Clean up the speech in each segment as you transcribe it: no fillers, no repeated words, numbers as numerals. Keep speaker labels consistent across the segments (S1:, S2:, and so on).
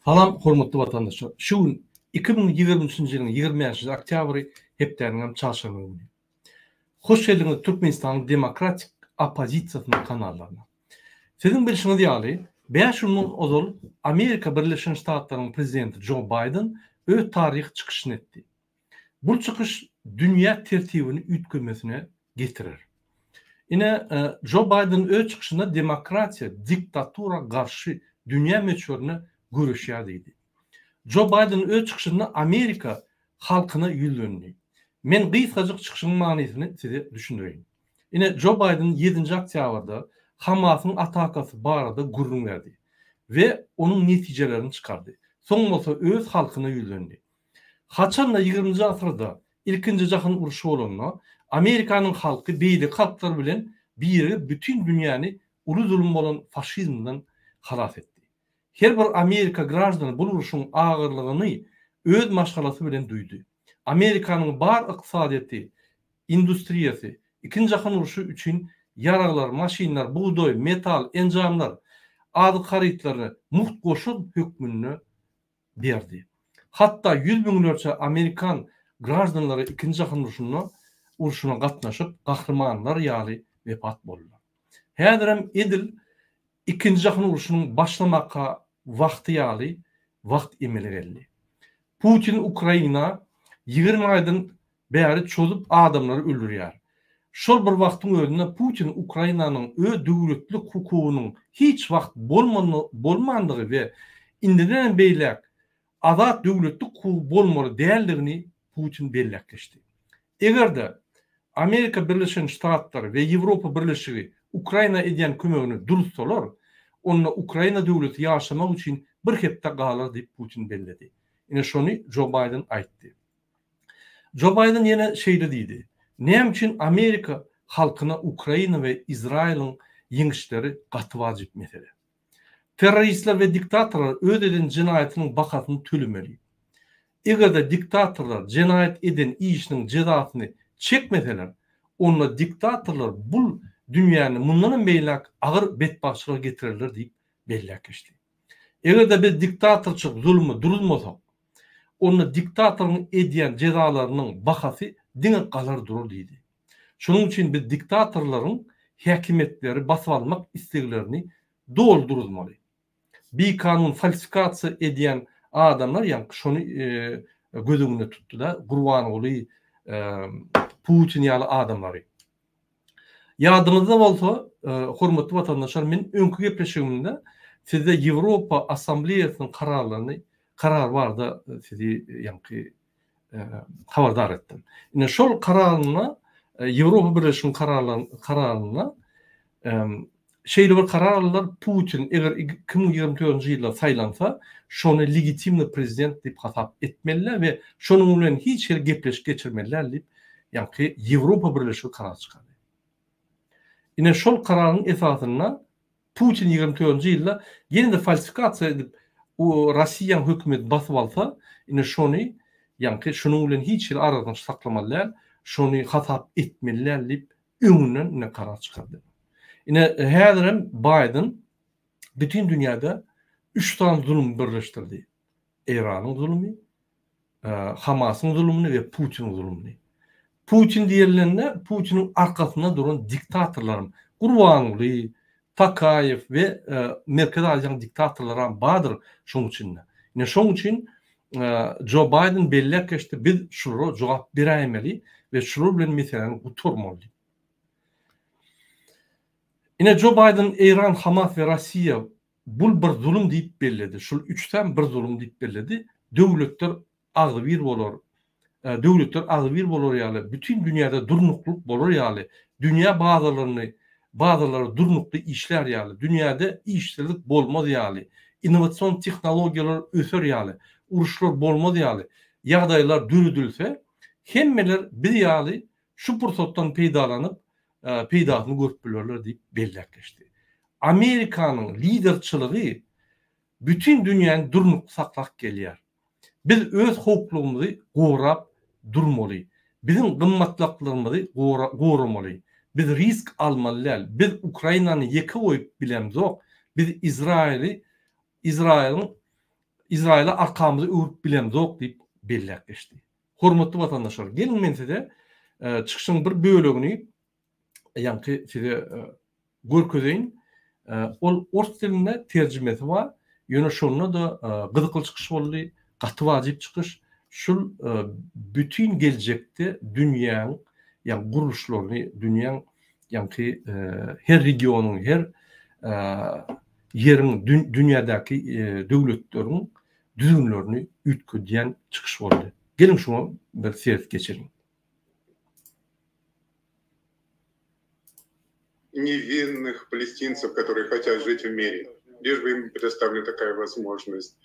S1: Salam hormatly watandaşlar. Şu gün 2023-nji ýylyň 25-nji oktýabry hepdäniň hem çarşenbe güni. Hoş geldiňiz Türkmenistanyň demokratik oppozisiýasynyň kanallaryna. Siziň bilşiňiz ýaly, 5 gün mundan ozal Amerika Birleşen Ştatlarynyň prezidenti Jo Baýden öz taryhy çykyşyny etdi. Bul çykyş dünýä tertibini üýtgemesine getirer. Ine, Jo Baýden öz çykyşynda demokratiýa diktatura garşy dünýä möçberinde göreşýär diýdi. Jo Baýden öz çykyşynda Amerika halkyna ýüzlendi. Men gysgajyk çykyşyň manysyny size düşündireýin. Ine, Jo Baýden ýedinji oktýabrda Hamasyň atakasy barada gürrüň berdi we onuň netijelerini çykardy. Soň bolsa öz halkyna ýüzlendi. Haçan-da ýigriminji asyrda Ilkinji jahan urşy bolanda, Amerikanyň halky beýleki halklar bilen birigip bütin dünýäni uly zulum bolan faşizmden halas etdi. Her bir amerika graždany bul urşuň agyrlygyny öz maşgalasy bilen duýdy. Amerikanyň bar ykdysadyýeti, industriýasy Ikinji jahan urşy üçin ýaraglar, maşynlar, bugdaý, metal, enjamlar, azyk harytlaryny mugt goşun hökmünde berdi. Hatda ýüz müňlerçe amerikan graždanlary Ikinji jahan urşunda urşuna gatnaşyp, gahrymanlar ýaly wepat boldular. Häzirem edil Ikinji jahan urşunyň başlamaka wagty ýaly wagt emele geldi. Putin Ukraina 20 aýdan bäri çozup adamlary öldürýär. Şol bir wagtyň özünde Putin Ukrainanyň öz döwletlik hukugynyň hiç wagt bolmandygy we indidenem beýläk azat döwletlik hukugy bolmaly däldigini Putin belläp geçdi. Eger-de Amerika Birleşen Ştatlary we Ýewropa Birleşigi Ukraina edýän kömegini duruzsalar, onda Ukraina döwleti ýaşamak üçin bir hepde galar diýip Putin belledi. Ine şony Jo Baýden aýtdy. Jo Baýden ýene şeýle diýdi, Näme üçin Amerika halkyna Ukraina we Izraýylyň ýeňişleri gaty wajyp mesele. Terroristler we diktatorlar öz eden jenaýatynyň bahasyny tölemeli. Eger-de diktatorlar jenaýat eden işiniň jezasyny çekmeseler, onda diktatorlar bul dünýäni mundanam beýläk agyr betbagtçylyga getirerler diýip belläp geçdi. Eger-de biz diktatorçylyk zulmy duruzmasak, onda diktatoryň edýän jezalarynyň bahasy diňe galar durur diýdi. Şonuň üçin biz diktatorlaryň häkimiýetleri basyp almak isleglerini doly duruzmaly. Bikanun falsifikasiýa edýän adamlar ýaňky şony göz öňünde tutdy-da, Gurbanguly, Putin ýaly adamlary. Ýadyňyzda bolsa, hormatly watandaşlar, men öňki gepleşigimde sizde Ýewropa Assambleýasynyň kararlaryny, karary barada sizi ýaňky habardar etdim. Ine şol kararynda, Ýewropa Birleşiginiň kararynda şeýle bir karar aldylar, Putin eger 2024-nji ýylda saýlansa, şony legitimny prezident diýip hasap etmeliler we şonuň bilen hiç hili gepleşik geçirmeli däl diýip, ýaňky Ýewropa Birleşigi karar çykardy. Ine şol kararyň esasynda Putin 24-nji ýylda ýene-de falsifikasiýa edip, Russiýanyň hökümeti basyp alsa, ine şony ýaňky şunuň bilen hiç hili aragatnaşyk saklamaly däl, şony hasap etmeli däl diýip öňünden ine karar çykardy. Ine häzirem Baýden bütin dünýäde üç sany zulum birleşdirdi. Eýranyň zulumy, Hamasyň zulumyny we Putiniň zulumyny. Putin diýilende Putiniň arkasynda duran diktatorlaram Gurbanguly, Tokaýew we Merkezi Aziýanyň diktatorlaram bardyr şoň içinde. Ine şoň üçin Jo Baýden belläp geçdi, biz şulara jogap beräýmeli we şular bilen meseläni gutarmaly diýip. Ine Jo Baýden Eýran, Hamas we Russiýa bul bir zulum diýip belledi. Şul üçüsem bir zulum diýip belledi. Döwletler agzybir bolar, döwletler agzybir bolar ýaly, bütin dünýäde durnuklylyk bolar ýaly, dünýä bazarlaryny bazarlary durnukly işlär ýaly, dünýäde işsizlik bolmaz ýaly, innowasion tehnologiýalar öser ýaly, uruşlar bolmaz ýaly ýagdaýlar döredilse, hemmeler biz ýaly şu pursatdan peýdalanyp, peýdasyny görüp bilerler diýip belläp geçdi. Amerikanyň liderçiligi bütin dünýäni durnukly saklap gelýär. Biz öz howplugymyzy gorap durmaly. Biziň gymmatlyklarymyzy goramaly. Biz risk almaly däl. Biz Ukrainany ýeke goýup bilemzok. Biz Izraýyly Izraýylyň. Izraýyla arkamyzy öwrüp bilemzok diýip belläp geçdi. Hormatly watandaşlar, geliň men size çykyşyň bir bölegini ýaňky size görkezeýin. Ol ors dilinde terjimesi bar. Ýöne şonda-da gyzykly çykyş boldy, gaty wajyp çykyş. Şul bütin geljekde dünýäň ýa gurluşlaryny, dünýäň ýaňky her regionyň, her ýeriň dünýädäki döwletleriň düzgünlerini üýtgedýän çykyş boldy. Geliň şuňa bir seret geçeliň.
S2: Невинных палестинцев, которые хотят жить в мире, лишь бы им предоставлена такая возможность.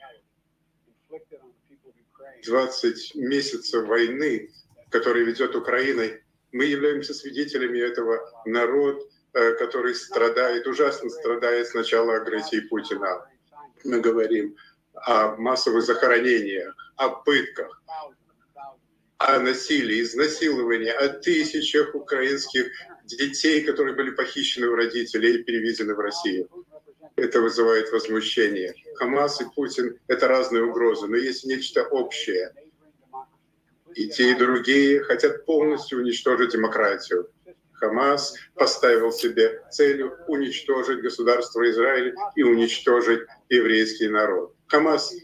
S2: 20 месяцев войны, которые ведет Украина, мы являемся свидетелями этого. Народ, который страдает, ужасно страдает с начала агрессии Путина. Мы говорим о массовых захоронениях, о пытках, о насилии, изнасиловании, о тысячах украинских детей, которые были похищены у родителей и перевезены в Россию. Это вызывает возмущение. Хамас и Путин — это разные угрозы, но есть нечто общее. И те, и другие хотят полностью уничтожить демократию. Хамас поставил себе целью уничтожить государство Израиль и уничтожить еврейский народ. Хамас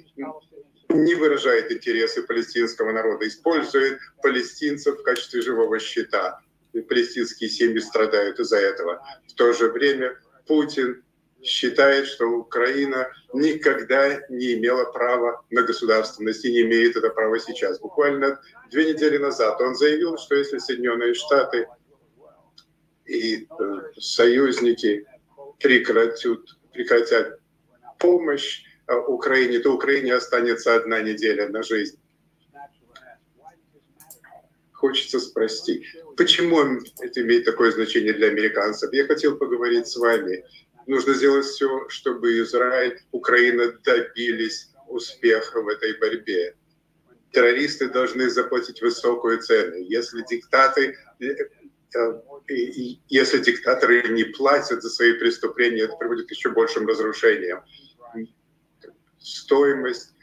S2: не выражает интересы палестинского народа, использует палестинцев в качестве живого щита. И палестинские семьи страдают из-за этого. В то же время Путин считает, что Украина никогда не имела права на государственность и не имеет это право сейчас. Буквально 2 недели назад он заявил, что если Соединенные Штаты и союзники прекратят помощь Украине, то Украине останется 1 неделя на жизнь. Хочется спросить, почему это имеет такое значение для американцев? Я хотел поговорить с вами. Нужно сделать все, чтобы Израиль, Украина добились успеха в этой борьбе. Террористы должны заплатить высокую цену. Если диктаторы не платят за свои преступления, это приводит к еще большим разрушениям. Стоимость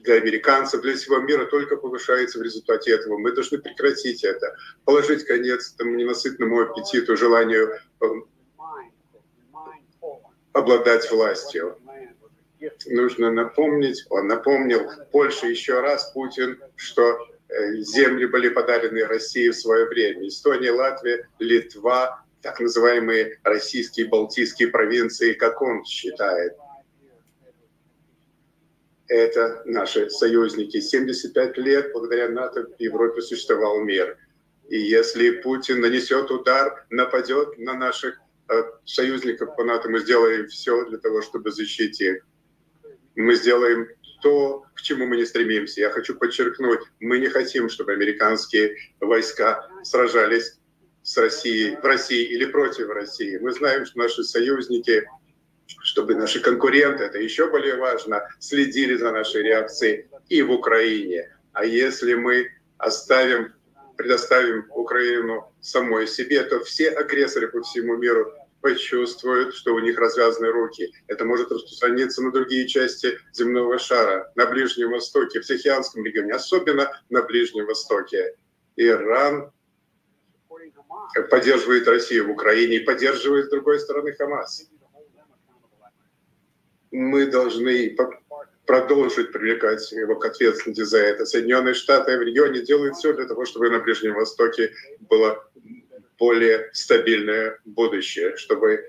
S2: для американцев, для всего мира только повышается в результате этого. Мы должны прекратить это, положить конец этому ненасытному аппетиту, желанию обладать властью. Нужно напомнить, он напомнил Польше еще раз, Путин, что земли были подарены России в свое время. Эстония, Латвия, Литва, так называемые российские балтийские провинции, как он считает. Это наши союзники. 75 лет благодаря НАТО в Европе существовал мир. И если Путин нанесет удар, нападет на наших союзников по НАТО, мы сделаем все для того, чтобы защитить их. Мы сделаем то, к чему мы не стремимся. Я хочу подчеркнуть, мы не хотим, чтобы американские войска сражались с Россией, в России или против России. Мы знаем, что наши союзники, чтобы наши конкуренты, это еще более важно, следили за нашей реакцией и в Украине. А если мы предоставим Украину самой себе, то все агрессоры по всему миру почувствуют, что у них развязаны руки. Это может распространиться на другие части земного шара, на Ближнем Востоке, в Тихоокеанском регионе, особенно на Ближнем Востоке. Иран поддерживает Россию в Украине и поддерживает, с другой стороны, Хамас. Мы должны продолжить привлекать его к ответственности за это. Соединенные Штаты в регионе делают все для того, чтобы на Ближнем Востоке было более стабильное будущее, чтобы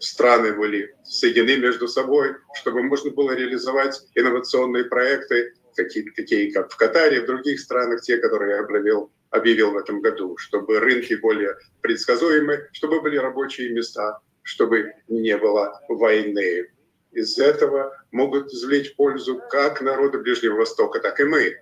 S2: страны были соединены между собой, чтобы можно было реализовать инновационные проекты, такие как в Катаре, в других странах, те, которые я объявил в этом году, чтобы рынки более предсказуемы, чтобы были рабочие места, чтобы не было войны. Из этого могут извлечь пользу как народы Ближнего Востока, так и мы.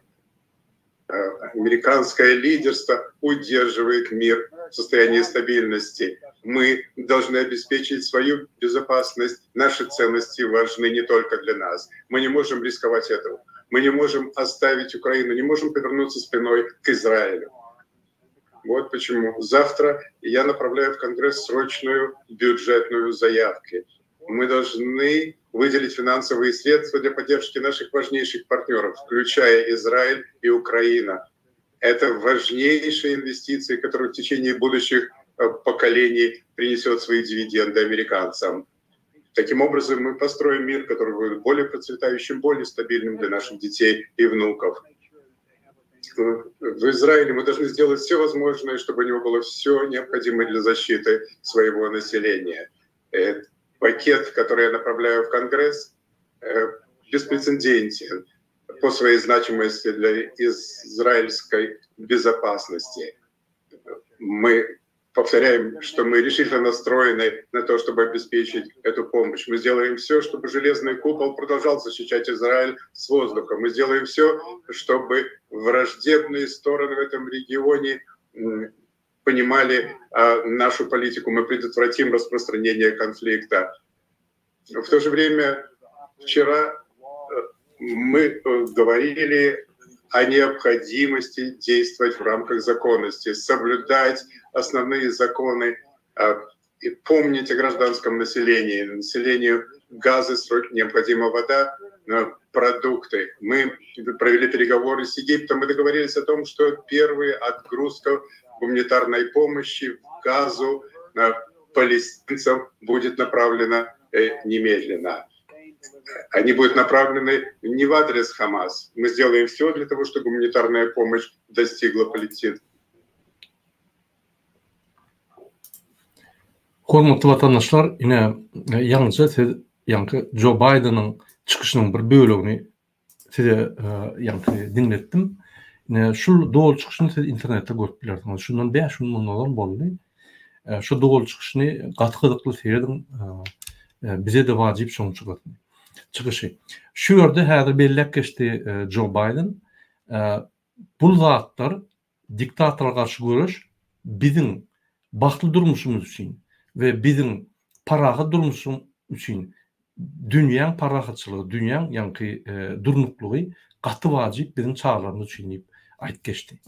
S2: Американское лидерство удерживает мир в состоянии стабильности. Мы должны обеспечить свою безопасность. Наши ценности важны не только для нас. Мы не можем рисковать этим. Мы не можем оставить Украину, не можем повернуться спиной к Израилю. Вот почему завтра я направляю в Конгресс срочную бюджетную заявку. Мы должны выделить финансовые средства для поддержки наших важнейших партнеров, включая Израиль и Украина. Это важнейшие инвестиции, которые в течение будущих э, поколений принесет свои дивиденды американцам. Таким образом, мы построим мир, который будет более процветающим, более стабильным для наших детей и внуков. В Израиле мы должны сделать все возможное, чтобы у него было все необходимое для защиты своего населения. Э, пакет, который я направляю в Конгресс, э, беспрецедентен по своей значимости для израильской безопасности. Мы повторяем, что мы решительно настроены на то, чтобы обеспечить эту помощь. Мы сделаем все, чтобы железный купол продолжал защищать Израиль с воздуха. Мы сделаем все, чтобы враждебные стороны в этом регионе понимали а, нашу политику. Мы предотвратим распространение конфликта. В то же время вчера э, мы э, говорили о необходимости действовать в рамках законности, соблюдать основные законы а, и помнить о гражданском населении. Населению Газы необходима вода, э, продукты. Мы провели переговоры с Египтом, мы договорились о том, что первая отгрузка гуманитарной помощи в Газу э, палестинцам будет направлена э, немедленно они будут направлены не в адрес Хамас. Мы сделаем все для того, чтобы гуманитарная помощь достигла Палестины.
S1: Hormatly watandaşlar, ine ýaňyja siz ýaňky Jo Baýdeniň çykyşynyň bir bölegini size ýaňky diňletdim. Ine şul doly çykyşyny siz internetde görüp bilersiňiz. Şundan 5 gün mundan ozal boldy. Şu doly çykyşyny gaty gyzykly serediň. Bize-de wajyp şoň çykyşy. Çykyşy. Şu ýerde häzir belläp geçdi Jo Baýden. Bul zatlar diktatora garşy göreş biziň bagtly durmuşymyz üçin we biziň parahat durmuşym üçin dünýäň parahatçylygy, dünýäň ýaňky durnuklygy gaty wajyp biziň çagalarymyz üçin diýip aýdyp geçdi.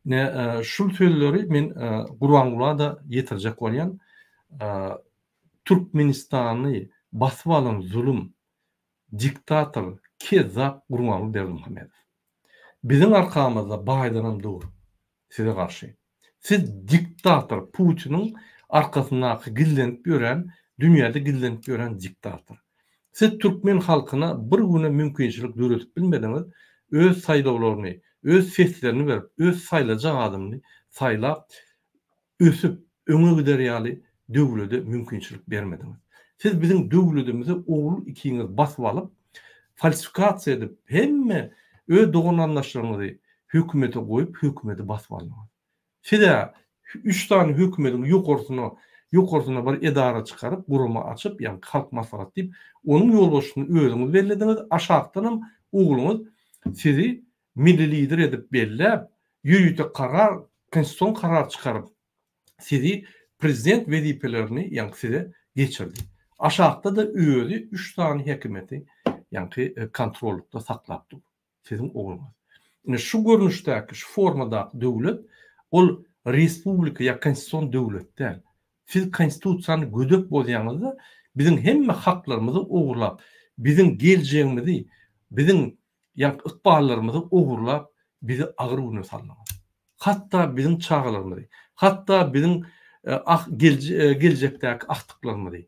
S1: Ine şul sözleri men Gurbangula-da ýetirjek bolýan. Türkmenistany basyp alan zulum, diktator, kezzap Gurbanguly Berdimuhamedow. Biziň arkamyzda Baýdenam dur size garşy. Siz diktator Putiniň arkasyndaky gizlenip ýören, dünýäde gizlenip ýören diktator. Siz türkmen halkyna bir güne mümkinçilik döredip bilmediňiz, öz saýlawlaryny, öz seslerini berip, öz saýlajak adamyny saýlap, ösüp, öňe gider ýaly döwlede mümkinçilik bermediňiz. Siz biziň döwledimizi ogul ikiňiz basyp alyp, falsifikasiýa edip, hemme öz dogan-garyndaşlaryňyzy hökümete goýup, hökümeti basyp aldyňyz. Siz-ä üç sany hökümediň ýokarsyna, ýokarsyna bir edara çykaryp, gurama açyp, ýagny Halk Maslahaty diýip, onuň ýolbaşçysyny özüňiz bellediňiz, aşakdanam ogluňyz sizi Milli Lider edip belläp, ýörite karar, konstitusion karar çykaryp, sizi prezident wezipelerini ýaňky size geçirdi. Aşakda-da özi üç sany häkimiýeti ýaňky kontrollykda saklap dur. Siziň ogluňyz. Ine şu görnüşdäki, şu formadaky döwlet ol respublika ýa konstitusion döwlet däl. Siz konstitusiýany gödek bozýaňyzda biziň hemme haklarymyzy ogurlap, biziň geljegimizi, biziň ýaňky ykballarymyzy ogurlap bizi agyr güne saldyňyz. Hatda biziň çagalarymyzy, hatda biziň geljekdäki agtyklarymyzy,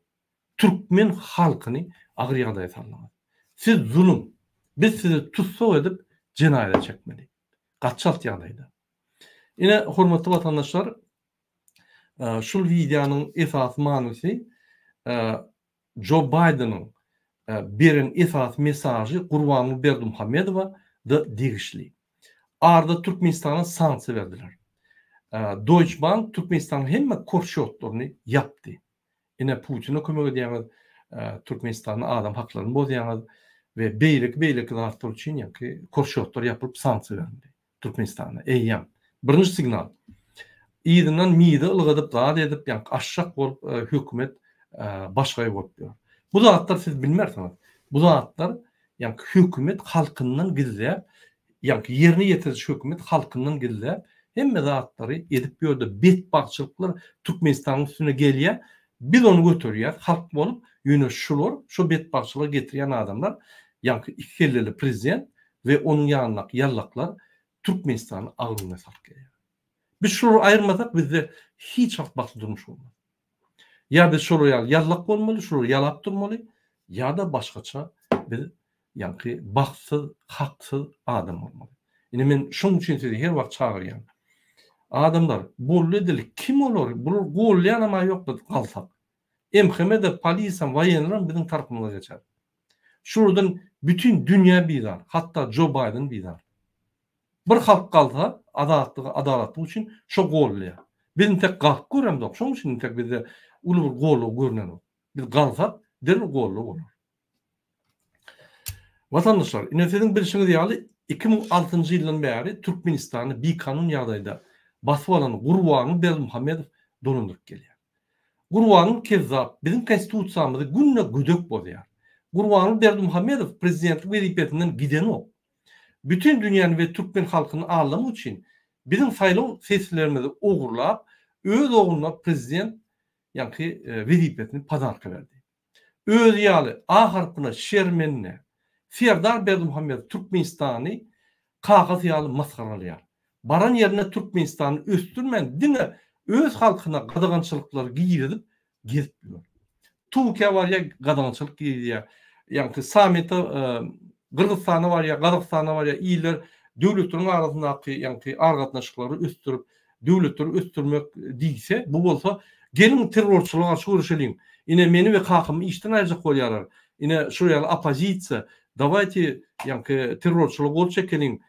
S1: türkmen halkyny agyr ýagdaýa saldyňyz. Siz zulum. Biz sizi tussag edip jenaýata çekmeli. Gaty çalt ýagdaýda. Ine hormatly watandaşlar şul wideonyň esasy manysy Jo Baýdeniň beren esasy mesažy Gurbanguly Berdimuhamedowa da degişli. Arda Türkmenistana sanksiýa berdiler. Deutsche Bank Türkmenistanyň hemme korşýotlaryny ýapdy. Ine Putine kömek edýäňiz, Türkmenistanda adam haklaryny bozýaňyz we beýleki beýleki zatlar üçin ýaňky korşýotlar ýapylyp sanksiýa berildi. Türkmenistanda eýýäm birinji signal. Yzyndan MİD-i ylgadyp zat edip ýaňky aşşak bolup hökümet başgaý bolup ýör. Bu zatlar siz bilmersiňiz. Bu zatlar ýaňky hökümet halkyndan gizläp ýaňky ýerine ýetiriji hökümet halkyndan gizläp hemme zatlary edip ýörde betbagtçylyklar Türkmenistanyň üstüne gelýär. Biz ony göterýäs halk bolup, ýöne şular, şo betbagtçylyga getirýän adamlar, ýaňky ikikelleli prezident we onuň ýanyndaky ýallaklar Türkmenistany agyr güne salyp gelýär. Biz şulary aýyrmasak bizde hiç wagt bagtly durmuş bolmaz. Ýa biz şolar ýaly ýallak bolmaly, şulary ýalap durmaly, ýa-da başgaça biz ýaňky bagtsyz, haksyz adam bolmaly. Ine men şoň üçin sizi her wagt çagyrýan. Adamlar, boldy edeli, kim olar, bular golýanam-a ýok biz galsak. MHM-de, polisam, woýenlaram biziň tarapymyza geçer. Şulardan bütin dünýä bizar, hatda Jo Baýden bizar. Bir halk galsa azatlygy adalatlyk üçin şo gollaýar. Biz intek galyp göremzok şoň üçin intek bizde uly bir gollag görnenok. Biz galsak derrew gollag bolar. Watandaşlar ine siziň bilşiňiz ýaly 2006-njy ýyldan bäri Türkmenistany bikanun ýagdaýda basyp alan Gurbanguly Berdimuhamedow dolandyryp gelýär. Gurbanguly kezzap biziň konstitusiýamyzy günde gödek bozýar. Gurbanguly Berdimuhamedow prezidentlik wezipesinden gidenok. Bütin dünýäni we türkmen halkyny aldamak üçin biziň saýlaw seslerimizi ogurlap, öz ogluna prezident ýaňky wezipesini podarka berdi. Özi ýaly A harpyna şermende Serdar Berdimuhamedow Türkmenistany kakasy ýaly masgaralaýar. Baran ýerinde Türkmenistany ösdürmän diňe öz halkyna gadagançylyklary girizip gezip ýör. Türkiýä barýar gadagançylyk girizýär. Ýaňky sammite Gyrgyzystana barýar, Gazagystana barýar, iller döwletleriň arasyndaky ýaňky aragatnaşyklary ösdürip, döwletleri ösdürmek diýse, bu bolsa geliň terrorçylyga garşy göreşeliň. Ine meni we kakamy işden aýyrjak bolýarlar. Ine şul ýaly oppozisiýa, dawaýte ýaňky terrorçylyga gol çekeliň,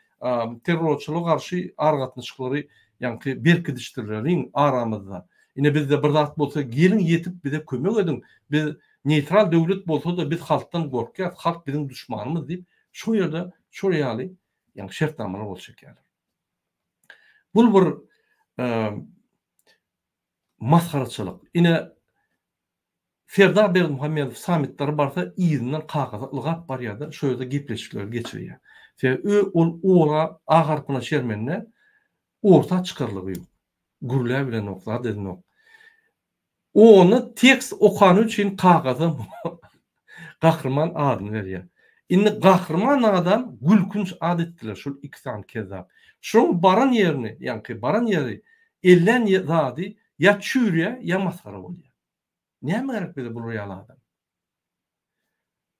S1: terrorçylyga garşy aragatnaşyklary ýaňky berkidişdireliň aramyzda. Ine bizde bir zat bolsa geliň ýetip bize kömek ediň. Biz neýtral döwlet bolsa-da biz halkdan gorkýas, halk biziň duşmanymyz diýip şo ýerde şol ýaly ýaňky şertnamalara gol çekýärler. Bul bir masgaraçylyk. Ine Serdar Berdimuhamedow sammitlere barsa yzyndan kakasy ylgap barýarda şo ýerde gepleşikleri geçirýär. Sebäbi ol ora A harpyna şermende orta çykarlygy ýok. Gürläbilenok, zat edenok. Ony tekst okany üçin kakasy Gahryman adyny berýär. Indi Gahryman adam gülkünç at etdiler şol iki sany kezzap. Şoň baran ýerini, ýaňky baran ýeri, ellän zady ýa çüýrýär, ýa masgara bolýar. Näme gerek bize bular ýaly adam?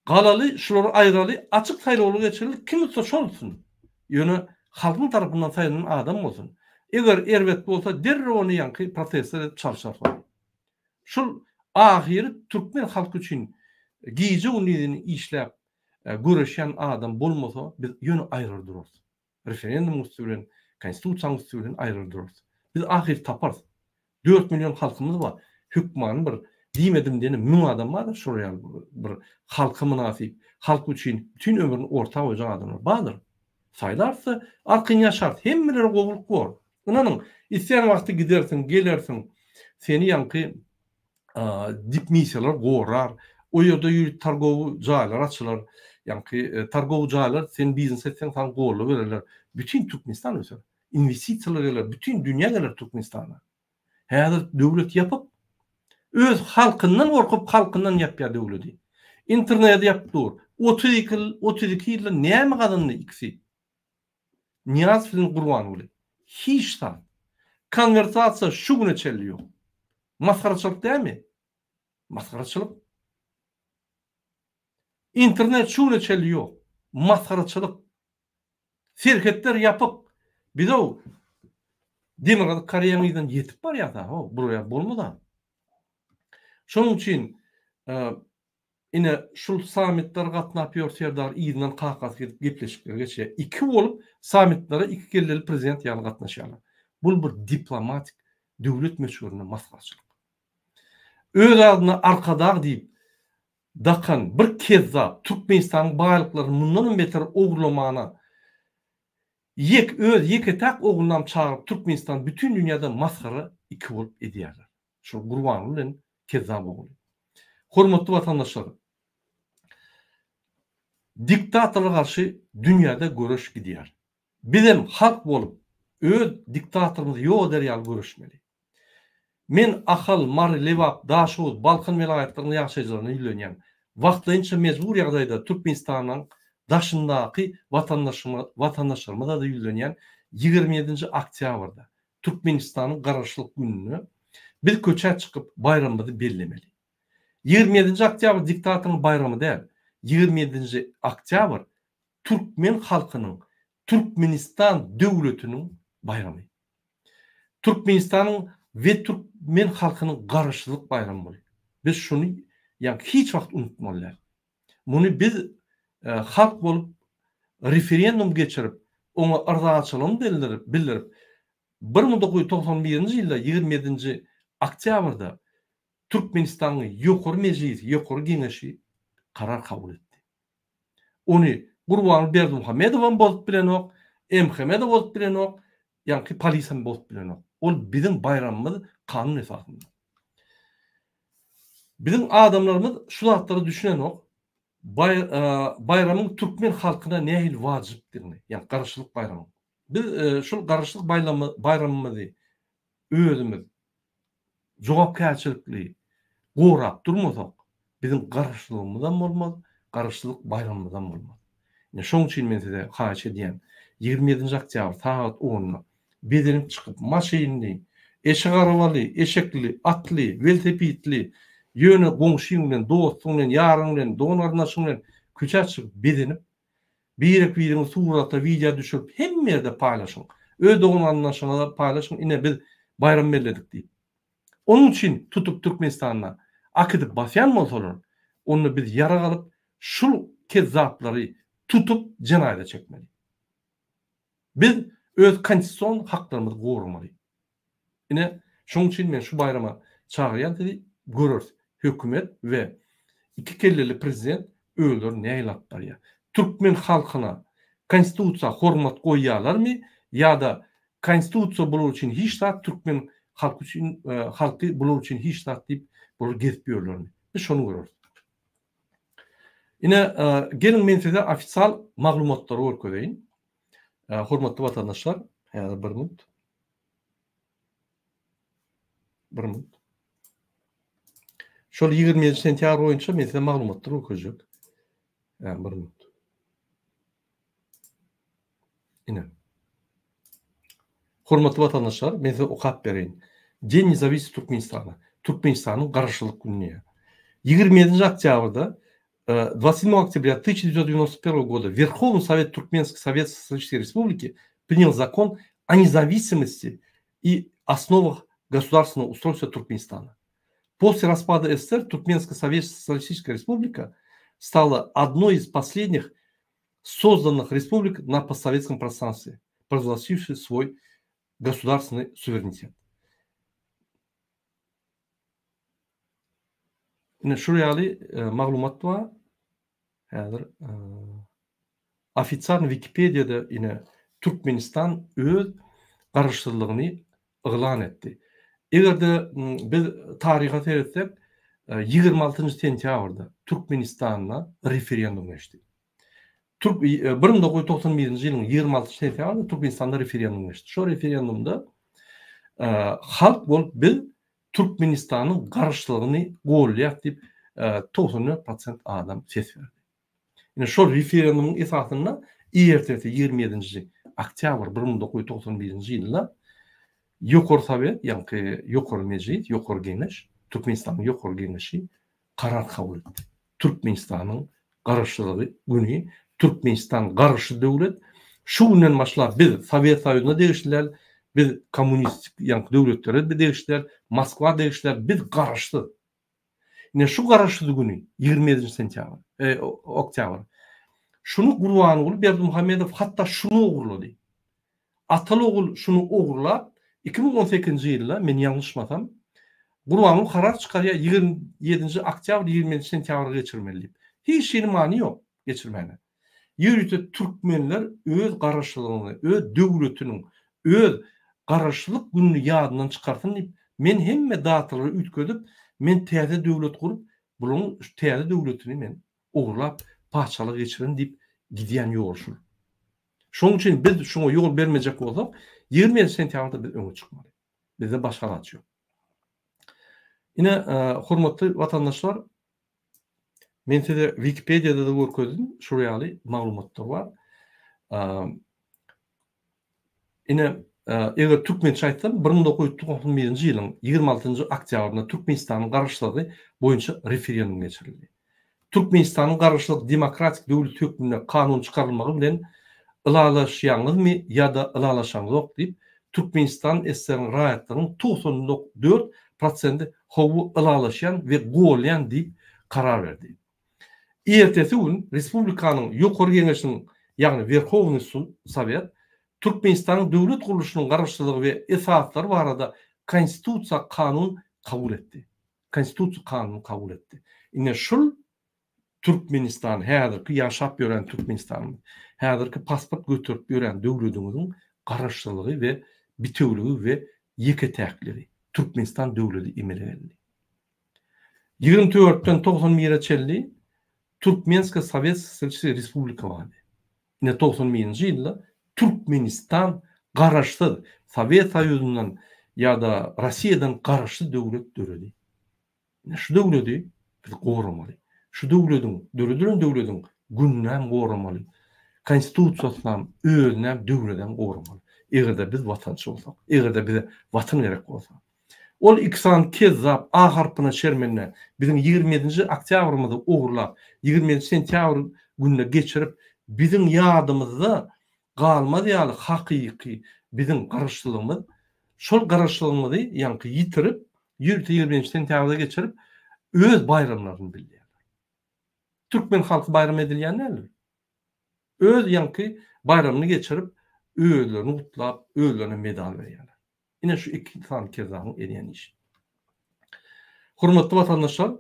S1: Galaly şulary aýraly açyk saýlawlar geçireli kim utsa şol utsun. Ýöne halkyň tarapyndan saýlanan adam bolsun. Eger erbet bolsa derrew ony ýaňky protestler edip çalşar ony. Şul ahyry türkmen halky üçin gije gündizini işläp göreşýän adam bolmasa biz ýöne aýrar durarys. Referendumyň üsti bilen, konstitusiýanyň üsti bilen aýrylyp durarys. Biz ahyry taparys. 4 million halkymyz bar. Hökmany bir diýmedim diýene 1000 adam bardyr şolar ýaly bir halka mynasyp, halk üçin bütin ömrüni orta goýjak adamlar bardyr. Saýlarys-da, arkaýyn ýaşarys. Hemmelere gowulyk bor. Ynanyň, islän wagty gidersiň, gelersiň. Seni ýaňky dipmissiýalar gorar. O ýerde ýörite targowy jaýlar açylar. Ýaňky targowy jaýlar sen biznes etseň saňa goldaw bererler. Bütin Türkmenistan öser. Inwestisiýalar geler, bütin dünýä geler Türkmenistana. Häzir döwlet ýapyk. Öz halkyndan gorkup halkyndan ýapýar döwledi. Interneti ýapyp dur. 32 ýyl, 32 ýylda näme gazandy ikisi? Nyýazow bilen Gurbanguly. Hiç zat. Konwersasiýa şu güne çenli ýok. Masgaraçylyk dälmi? Masgaraçylyk. Internet şu güne çenli ýok. Masgaraçylyk. Serhetler ýapyk. Biz-ow Demirgazyk Koreýanyň yzyndan ýetip barýas-a, how, bular ýaly bolmaz-a. Şonuň üçin Ine, şul sammitlere gatnap ýör Serdar yzyndan kakasy gidip gepleşikleri geçirýär. Iki bolup sammitlere iki kelleli prezident ýaly gatnaşýarlar. Bul bir diplomatik döwlet möçberinde masgaraçylyk. Öz adyna Arkadag diýip dakan bir kezzap Türkmenistanyň baýlyklaryny mundanam beter ogurlamana ýek öz ýeke-täk oglunam çagyryp Türkmenistany bütin dünýäde masgara iki bolup edýärler. Şol Gurbanguly bilen Kezzap ogly. Hormatly watandaşlar! Diktatora garşy dünýäde göreş gidýär. Bizem halk bolup öz diktatorymyzy ýok eder ýaly göreşmeli. Men Ahal, Mary, Lebap, Daşoguz, Balkan welaýatlarynyň ýaşaýjylaryna ýüzlenýän. Wagtlaýynça mejbur ýagdaýda Türkmenistanyň daşyndaky watandaşlarymyza-da ýüzlenýän, 27-nji oktýabrda, Türkmenistanyň Garaşsyzlyk gününde biz köçä çykyp baýramymyzy bellemeli. 27-nji oktýabr diktatoryň baýramy däl, 27-nji oktýabr türkmen halkynyň, Türkmenistan döwletiniň baýramy. Türkmenistanyň we türkmen halkynyň Garaşsyzlyk baýramy bul. Biz şuny ýa hiç wagt unutmaly däl. Muny biz halk bolup referendum geçirip, oňa yrzaçylygyny bildirip, bildirip, 1991-nji ýylda 27-nji oktýabrda Türkmenistanyň Ýokary Mejlisi, Ýokary Geňeşi karar kabul etdi. Ony Gurbanguly Berdimuhamedowam bozup bilenok, MHM-de bozup bilenok, ýaňky polisem bozup bilenok. Ol biziň baýramymyz kanun esasynda. Biziň adamlarymyz şu zatlara düşünenok. Baýramyň türkmen halkyna nähili wajypdygyny, ýagny Garaşsyzlyk baýramyň. Biz şul Garaşsyzlyk baýramymyzy özümiz jogapkärçilikli gorap durmasak, biziň garaşsyzlygymyzam bolmaz, garaşsyzlyk baýramymyzam bolmaz. Ine, şoň üçin men size haýyş edýän, 27-nji oktýabr sagat onda bezenip çykyp, maşynly, eşek arabaly, eşekli, atly, welosipedli, ýöne goňşyň bilen, dostuň bilen, ýaryň bilen, dogan-garyndaşyň bilen köçä çykyp bezenip, Birek-biriňi surata, wideo düşürip hemme ýerde paýlaşyň. Öz dogan-garyndaşyňyza paýlaşyň ine biz baýram belledik diýip. Onuň üçin tutup Türkmenistanda akidip basýan bolsalar, onda biz ýarag alyp şul kezzaplary tutup jenaýata çekmeli. Biz öz konstitusion haklarymyzy goramaly. Ine, şonuň üçin men şu baýrama çagyrýan sizi, göreris, hökümet we iki kelleli prezident özlerini nähili alyp barýar. Türkmen halkyna, konstitusiýa hormat goýýarlarmy ýa-da konstitusiýa bular üçin hiç zat, türkmen halky üçin, halky bular üçin hiç zat diýip, bular gezip ýörlermi? Biz şony göreris. Ine, geliň men size ofisial maglumatlary görkezeýin. Hormatly watandaşlar, häzir bir minut. Bir minut. Şol 27 sentýabr boýunça men size maglumatlar görkezjek. Bir minut. Ine. Hormatly watandaşlar, men size okap bereýin. День независимости Туркменистана. Türkmenistanyň garaşsyzlyk güni. 27 oktýabrda 27 октября 1991 года Верховный Совет Туркменской Советской Социалистической Республики принял закон о независимости и основах государственного устройства Туркменистана. После распада СССР Туркменская Советская Социалистическая Республика стала одной из последних созданных республик на постсоветском пространстве, провозгласившей свой государственный суверенитет. Ine şul ýaly maglumat bar. Häzir ofitsial Wikipediýada ine Türkmenistan öz garaşsyzlygyny yglan etdi. Eger-de biz taryha seretsek, 26-njy sentýabrda Türkmenistanda referendum geçdi. Türk 1991-nji ýylyň 26 sentýabrynda Türkmenistanda referendum geçdi. Şo referendumda halk bolup biz Türkmenistanyň garaşsyzlygyny goldaýas diýip 94 prosent adam ses berdi. Ine şol referendumyň esasynda ertesi 27-nji oktýabr 1991-nji ýylda Ýokary Sowet, ýaňky Ýokary Mejlis, Ýokary Geňeş, Türkmenistanyň Ýokary Geňeşi karar kabul etdi. Türkmenistanyň Garaşsyzlygy güni, Türkmenistan garaşsyz döwlet. Şu günden başlap biz Sowet Soýuzyna degişli däl, biz kommunistik ýaňky döwletlere degişli däl, Moskwa degişli däl, biz garaşsyz. Ine şu garaşsyz güni, 27 sentýabr, e, oktýabr. Şuny Gurbanguly Berdimuhamedow hatda şuny ogurlady. Ataly-ogul şuny ogurlap, 2018-nji ýylda, men ýalňyşmasam, Gurbanguly karar çykarýar, 27-nji oktýabr, 27-nji sentýabra geçirmeli diýip. Hiç hili many ýok geçirmäne. Ýörite türkmenler öz garaşsyzlygyny, öz döwletiniň, öz garaşsyzlyk gününi ýadyndan çykarsyn diýip, men hemme datalary üýtgedip, men täze döwlet gurup, bularyň şu täze döwletini men ogurlap, patyşalyga geçirerin diýip gidýän ýoly şul. Şonuň üçin biz şuňa ýol bermejek bolsak, 27 sentýabrda biz öňe çykmaly. Bizde başga alaç ýok. Ine, hormatly watandaşlar, men size Wikipediýada-da görkezdim, şul ýaly maglumatlar bar. Ine, eger türkmençe aýtsam, 1991-nji ýylyň 26-njy oktýabrynda Türkmenistanyň Garaşsyzlygy boýunça referendum geçirildi. Türkmenistanyň Garaşsyzlyk demokratik döwlet hökmünde kanun çykarylmagy bilen ylalaşýaňyzmy ýa-da ylalaşaňzok diýip, Türkmenistan SSR-niň raýatlarynyň 94 prosenti hawa ylalaşýan we golýan diýip karar berdi. Ertesi gün Respublikanyň Ýokary Geňeşiniň, ýagny Werhownyý Sowet, Türkmenistanyň döwlet gurluşynyň garaşsyzlygy we esaslary barada Konstitusiýa kanun kabul etdi. Konstitusiýa kanunyny kabul etdi. Ine şul Türkmenistan, häzirki ýaşap ýören Türkmenistanymyz, häzirki pasport göterip ýören döwlediňiziň garaşsyzlygy we bitewligi we ýeke-täkligi, Türkmenistan döwledi emele geldi. 24-den 91-e çenli Türkmenska Sowet Sosialistik Respublika bardy. Ine 91-nji ýylda Türkmenistan garaşsyz Sowet Soýuzyndan ýa-da Rossiýadan garaşsyz döwlet döredi. Ine şu döwledi biz goramaly. Şu döwlediň, döredilen döwlediň gününem goramaly. Konstitusiýasynam, özünem, döwledem goramaly. Eger-de biz watançy bolsak, eger-de bize watan gerek bolsa. Ol iki sany kezzap A harpyna şermende biziň 27-nji oktýabrymyzy ogurlap, 27 sentýabr gününe geçirip, biziň ýadymyzda galmaz ýaly hakyky biziň garaşsyzlygymyz, şol garaşsyzlygymyzy ýaňky ýitirip, ýörite 27-nji sentýabrda geçirip, öz baýramlaryny belleýärler. Türkmen halky baýram edilýän däldir. Öz ýaňky baýramyny geçirip, özlerini gutlap, özlerine medal berýärler. Ine şu iki sany kezzabyň edýän işi. Hormatly watandaşlar,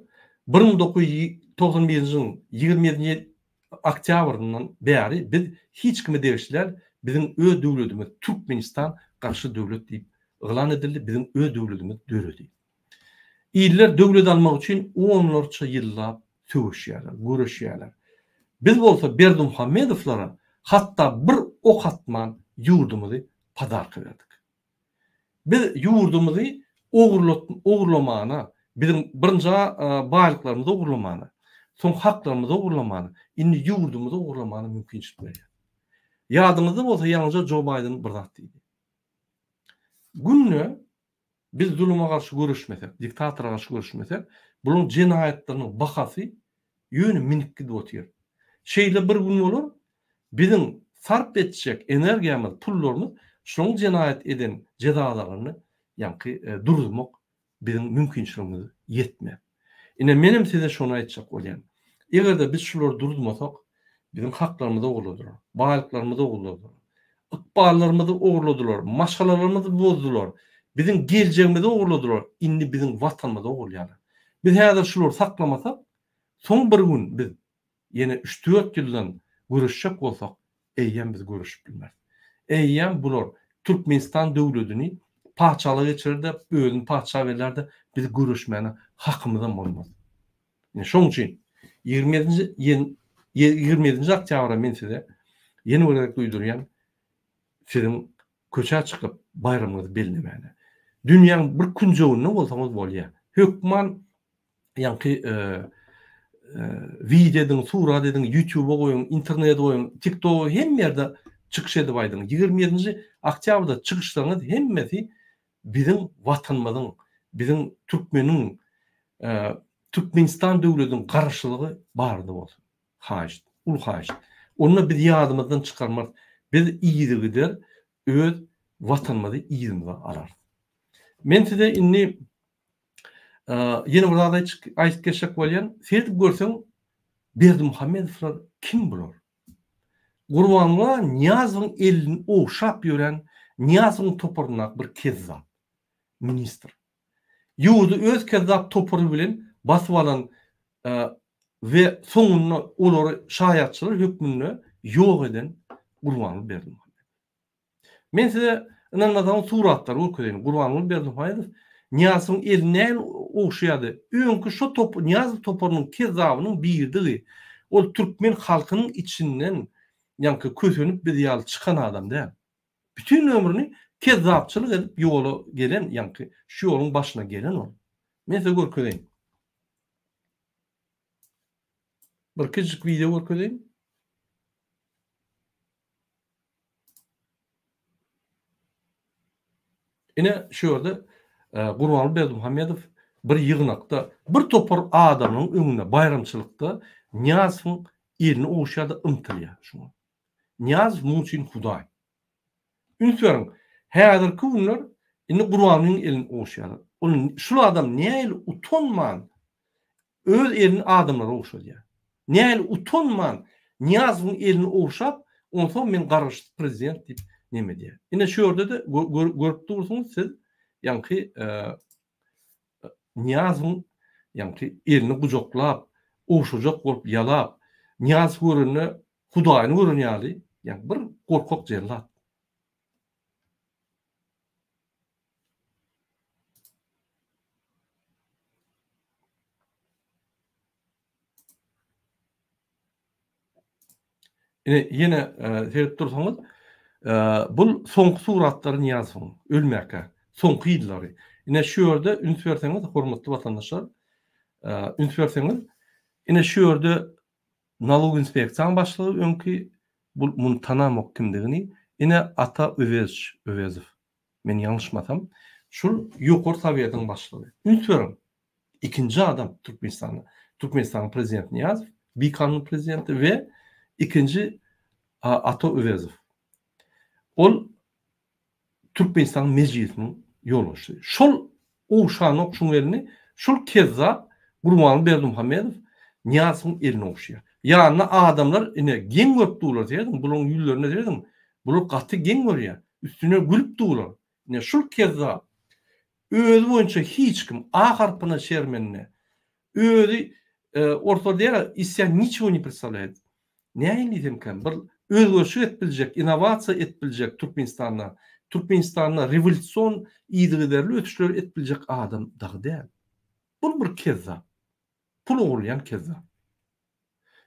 S1: 1991-nji ýylyň 27-nji oktýabryndan bäri biz hiç kime degişli däl, biziň öz döwletimiz Türkmenistan garşy döwlet diýip yglan edildi, biziň öz döwletimiz döredi. Iller döwlet almak üçin onlarça ýyllap söweşýärler, göreşýärler. Biz bolsa Berdimuhamedowlara hatda bir ok atman ýurdumyzy podarka berdik. Biz ýurdumyzy ogurlamana, biziň birinji baýlyklarymyzy ogurlamana, soň haklarymyzy ogurlamana, indi ýurdumyzy ogurlamana mümkinçilik berýär. Ýadyňyzda bolsa ýaňyja Jo Baýden bir zat diýdi. Günde biz zuluma garşy göreşmesek, diktatora garşy göreşmesek, bularyň jenaýatlarynyň bahasy Ýöne minip gidip otyr. Şeýle bir gün bolar, biziň sarp etjek energiýamyz, pullarymyz şoň jenaýat eden jezalaryny ýaňky duruzmak biziň mümkinçiligimiz ýetmez. Ine menem size şony aýtjak bolýan. Eger-de biz şulary duruzmasak, biziň haklarymyzy ogurladylar, baýlyklarymyzy ogurladylar, ykballarymyzy ogurladylar, maşgalalarymyzy bozdular, biziň geljegimizi ogurladylar, indi biziň watanymyzy ogurlaýarlar. Biz häzir şulary saklamasak, Soň bir gün biz ýene üç-dört ýyldan göreşjek bolsak, eýýäm biz göreşip bilmeris. Eýýäm bular Türkmenistan döwledini patyşalyga geçirer-de, özüni patyşa bellär-de, biz göreşmäne hakymyzam bolmaz. Ine, şonuň üçin 27-nji 27-nji oktýabra men size ýene bir gezek duýdurýan, siziň köçä çykyp baýramyňyzy bellemäne. Dünýäň bir künjeginde bolsaňyz bolýar. Hökman ýaňky wideo ediň, surat ediň, ýutuba goýuň, internete goýuň, tiktoga hemme ýerde çykyş edip aýdyň. 27-nji oktýabrda çykyşlaryňyz hemmesi biziň watanymyzyň, biziň türkmeniň, Türkmenistan döwletiniň garaşsyzlygy barada bolsun. Haýyşt, uly haýyşt. Onda biz ýadymyzdan çykarmarys. Biz yzygider öz watanymyzy yzymyza alarys. Men size indi Ýene bir zat aýdyp geçjek bolýan, seredip görseň Berdimuhamedowlar kim bular? Gurbanguly Nyýazowyň elini ogşap ýören Nyýazowyň toparyndaky bir kezzap ministr. Ýurdy öz kezzap topary bilen basyp alan we soňunda olary şaýatçylar hökmünde ýok eden Gurbanguly Berdimuhamedow. Men size ynanmasaňyz suratlary görkezeýin. Gurbanguly Berdimuhamedow Nyýazowyň elini nähili ogşaýardy? Öňki şo top Nyýazow toparynyň kezzabynyň biridigi. Ol türkmen halkynyň içinden ýaňky kösenip biz ýaly çykan adam däl. Bütin ömrüni kezzapçylyk edip ýola gelen ýaňky şu ýoluň başyna gelen ol. Men size görkezeýin. Bir kiçijik wideo görkezeýin. Ine şu ýerde Gurbanguly Berdimuhamedow bir ýygnakda bir topar adamyň öňünde baýramçylykda Nyýazowyň elini ogşýar-da ymtylýar şuňa. Nyýazow muň üçin Hudaý. Üns beriň, häzirki günler indi Gurbangulyň elini ogşaýarlar. Ol şul adam nähili utanman öz elini adamlara ogşadýar. Nähili utanman Nyýazowyň elini ogşap, onsoň men garaşsyz prezident diýip neme edýär. Ine şu ýerde-de görüp dursuňyz siz ýaňky Nyýazowyň ýaňky elini gujaklap, ogşajak bolup ýalap, Nyýazow görende Hudaýyny gören ýaly, ýagny bir gorkak jellat. Ine, ýene seredip dursaňyz, bul soňky suratlary Nyýazowyň, ölmäkä, soňky ýyllary. Ine, şu ýerde üns berseňiz, hormatly watandaşlar, üns berseňiz, ine şu ýerde Nalog inspeksiýanyň başlygy öňki bul muny tanamok kimdigini ine Ata Öwezow Öwezow men ýalňyşmasam şul Ýokary Sowetiň başlygy üns beriň ikinji adam Türkmenistanda Türkmenistanyň prezidenti Nyýazow bikanun prezidenti we ikinji Ata Öwezow ol Türkmenistanyň Mejlisiniň ýolbaşçysy. Şol ogşanok şuň elini, şol kezzap Gurbanguly Berdimuhamedow Nyýazowyň elini ogşaýar. Ýanynda adamlar ine geň görüp durlar, serediň, bularyň ýüzlerine serediň, bular gaty geň görýär, üstüne gülüp durlar. Ine şul kezzap özi boýunça hiç kim A harpyna şermende, Özi orslar diýýär, iz себя niçego ne predstavlýaet. Nähili diýsemkäm, bir özgerişik edip biljek, innowasiýa edip biljek Türkmenistanda, Türkmenistanda rewolýusion yzygiderli ösüşleri edip biljek adam dagy däl. Bul bir kezzap. Pul ogurlaýan kezzap.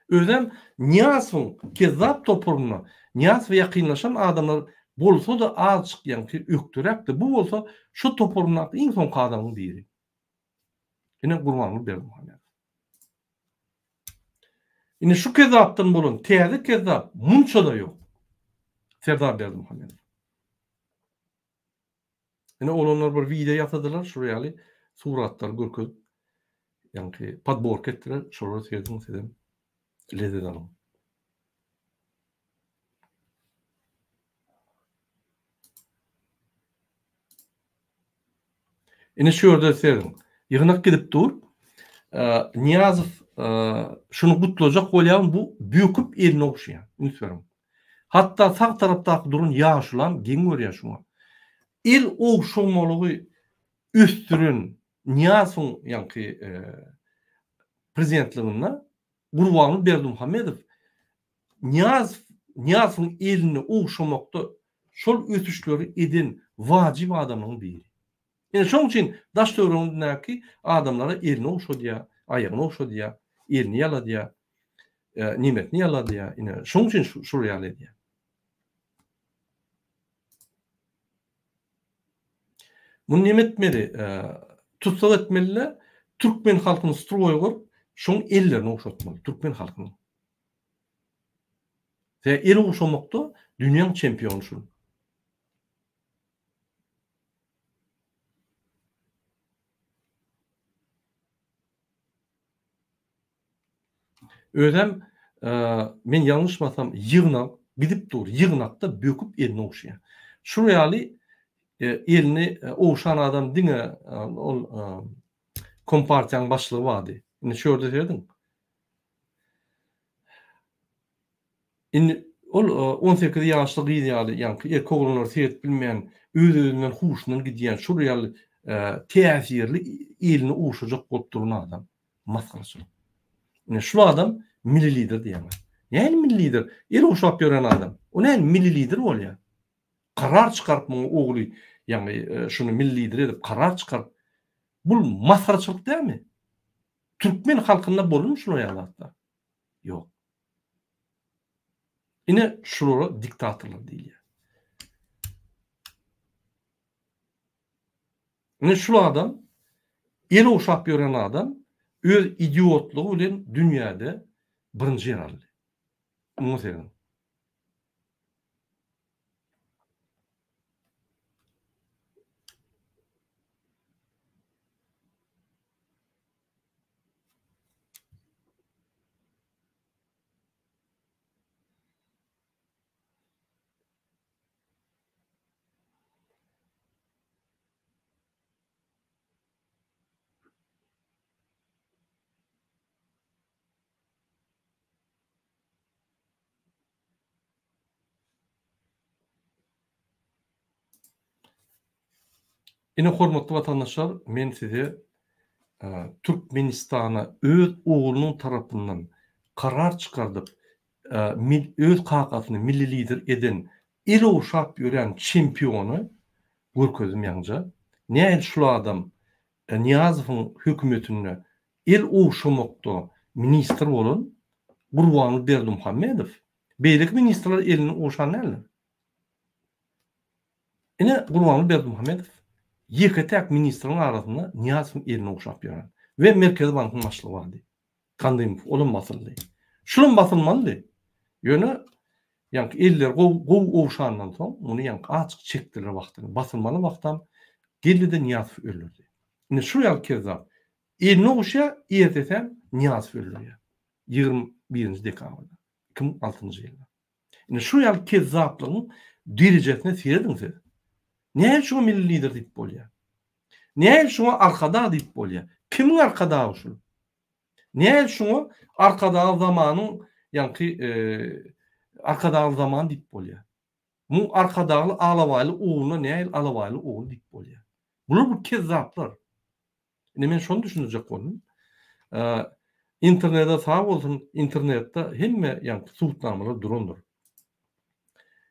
S1: Özem Nyýazowyň kezzap toparyna, Nyýazowa ýakynlaşan adamlar bolsa-da azjyk ýaňky ökderäkdi. Bu bolsa şo toparyndaky iň soňky adamyň biri. Ine Gurbanguly Berdimuhamedow. Ine şu kezzapdan bolan täze kezzap munça-da ýok. Serdar Berdimuhamedow. Ine olanlar bir wideo ýasadylar, şular ýaly suratlary görkezip, ýaňky podborka etdiler, şolary serediň sizem lezzet alyň. Ine şu ýerde serediň. Ýygnak gidip dur. Nyýazow şuny gutlajak bolýar, bu böküp elini ogşaýar. Üns beriň. Hatda sag tarapdaky duran ýaşulam geň görýär şuňa. El ogşamalygy ösdüren Nyýazowyň ýaňky prezidentliginde Gurbanguly Berdimuhamedow Nyýazow Nyýazowyň elini ogşamakda şol ösüşleri eden wajyp adamlaryň biri. Ine şoň üçin daş-töweregindäki adamlara elini ogşadýar, aýagyny ogşadýar, elini ýaladýar, nemesini ýaladýar. Ine şoň üçin şul ýaly edýär. Muny neme etmeli? Tussag etmeli-de, türkmen halkyny stroýa goýup, şoň ellerini ogşatmaly, türkmen halkynyň. Sebäbi el ogşamakda dünýäň çempiony şul. Özem men ýalňyşmasam ýygnak gidip dur, ýygnakda böküp elini ogşaýar. Şul ýaly elini ogşan adam diňe ol kompartiýanyň başlygy bardy. Indi şu ýerde serediň. Indi ol 18 ýaşly gyz ýaly, ýaňky erkek oglanlary seredip bilmeýän, öz-özünden huşundan gidýän, şol ýaly täsirli elini ogşajak bolup duran adam. Masgaraçylyk. Ine şul adam milli lider diýýärler. Nähili milli lider? El ogşap ýören adam. O nähili milli lider bolýar? Karar çykaryp muňa ogly, ýagny şuny milli lider edip karar çykaryp. Bul masgaraçylyk dälmi? Türkmen halkynda boldumy şular ýaly zatlar? Ýok. Ine şulara diktatorlar diýilýär. Ine şul adam. El ogşap ýören adam öz idiotlygy bilen dünýäde birinji ýer aldy. Muňa serediň. Ine hormatly watandaşlar men size Türkmenistana öz oglunyň tarapyndan karar çykardyp öz kakasyny milli lider eden el ogşap ýören çempiony görkezdim ýaňja. Nähili şul adam Nyýazowyň hökümetinde el ogşamakda ministr bolan Gurbanguly Berdimuhamedow. Beýleki ministrler elini ogşan däldir. Ine Gurbanguly Berdimuhamedow ýeke-täk ministriň arasynda Nyýazowyň elini ogşap ýören we Merkezi bankyň başlygy bardy. Gandymow olam basyldy. Şulam basylmalydy. Ýöne ýaňky elleri gowy gowy ogşandan soň muny ýaňky azjyk çekdiler wagtyny. Basylmaly wagtam geldi-de Nyýazowy öldürdi. Ine şu ýaly kezzap. Elini ogşýar, ertesem Nyýazowy öldürýär. 21-nji dekabrda 2006-njy ýylda. Ine şu ýaly kezzaplygyň derejesine serediň siz. Näme şuňa milli lider diýip bolýar? Näme şuňa arkadag diýip bolýar? Kimiň arkadagy şul? Näme şuňa arkadagly zamanyň ýaňky arkadagly zaman diýip bolýar? Muň arkadagly alabaýly ogluna nähili alabaýly ogul diýip bolýar? Bular bir kezzaplar. Indi men şony düşündirjek boldum. Internete sag bolsun, internetde hemme ýaňky subutnamalar durandyr.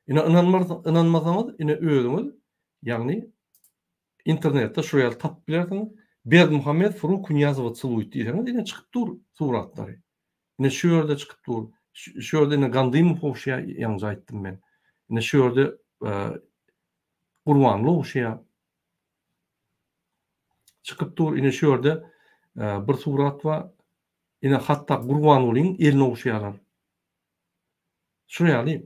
S1: Ine ynanmasaňyz, ine özüňiz, ýagny internetde şu ýaly tapyp bilersiňiz. Berdimuhamedow ruku Nyýazowa tseluýt diýseňiz, ine çykyp dur suratlary. Ine şu ýerde çykyp dur. Şu ýerde ine Gandymow ogşaýar, ýaňja aýtdym men. Ine şu ýerde Gurbanly ogşaýar. Çykyp dur ine şu ýerde bir surat bar. Ine hatda Gurbangulyň elini ogşaýarlar. Şu ýaly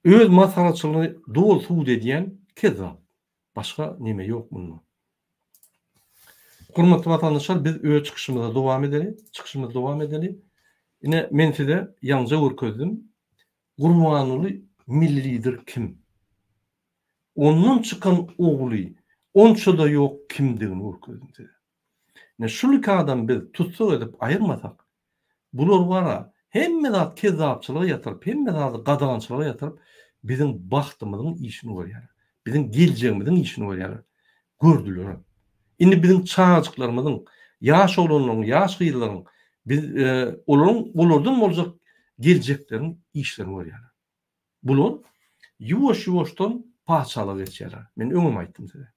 S1: öz masgaraçylygyny doly subut edýän kezzap. Başga neme ýok munda. Hormatly watandaşlar biz öz çykyşymyza dowam edeli. Çykyşymyzy dowam edeli. Ine men size ýaňja görkezdim. Gurbanguly milli lider kim? Ondan çykan ogly onça-da ýok kimdigini görkezdim size. Ine şul iki adamy biz tussag edip aýyrmasak, bular bara hemme zat kezzapçylyga ýatyryp, hemme zady gadagançylyga ýatyryp biziň bagtymyzyň işini görýärler. Biziň geljegimiziň işini görýärler. Gördülerem. Indi biziň çagajyklarymyzyň, ýaş oglanlaryň, ýaş gyzlaryň biz olaryň olardan boljak geljekleriň işlerini görýärler. Bular ýuwaş-ýuwaşdan patyşalyga geçýärler. Men öňem aýtdym size.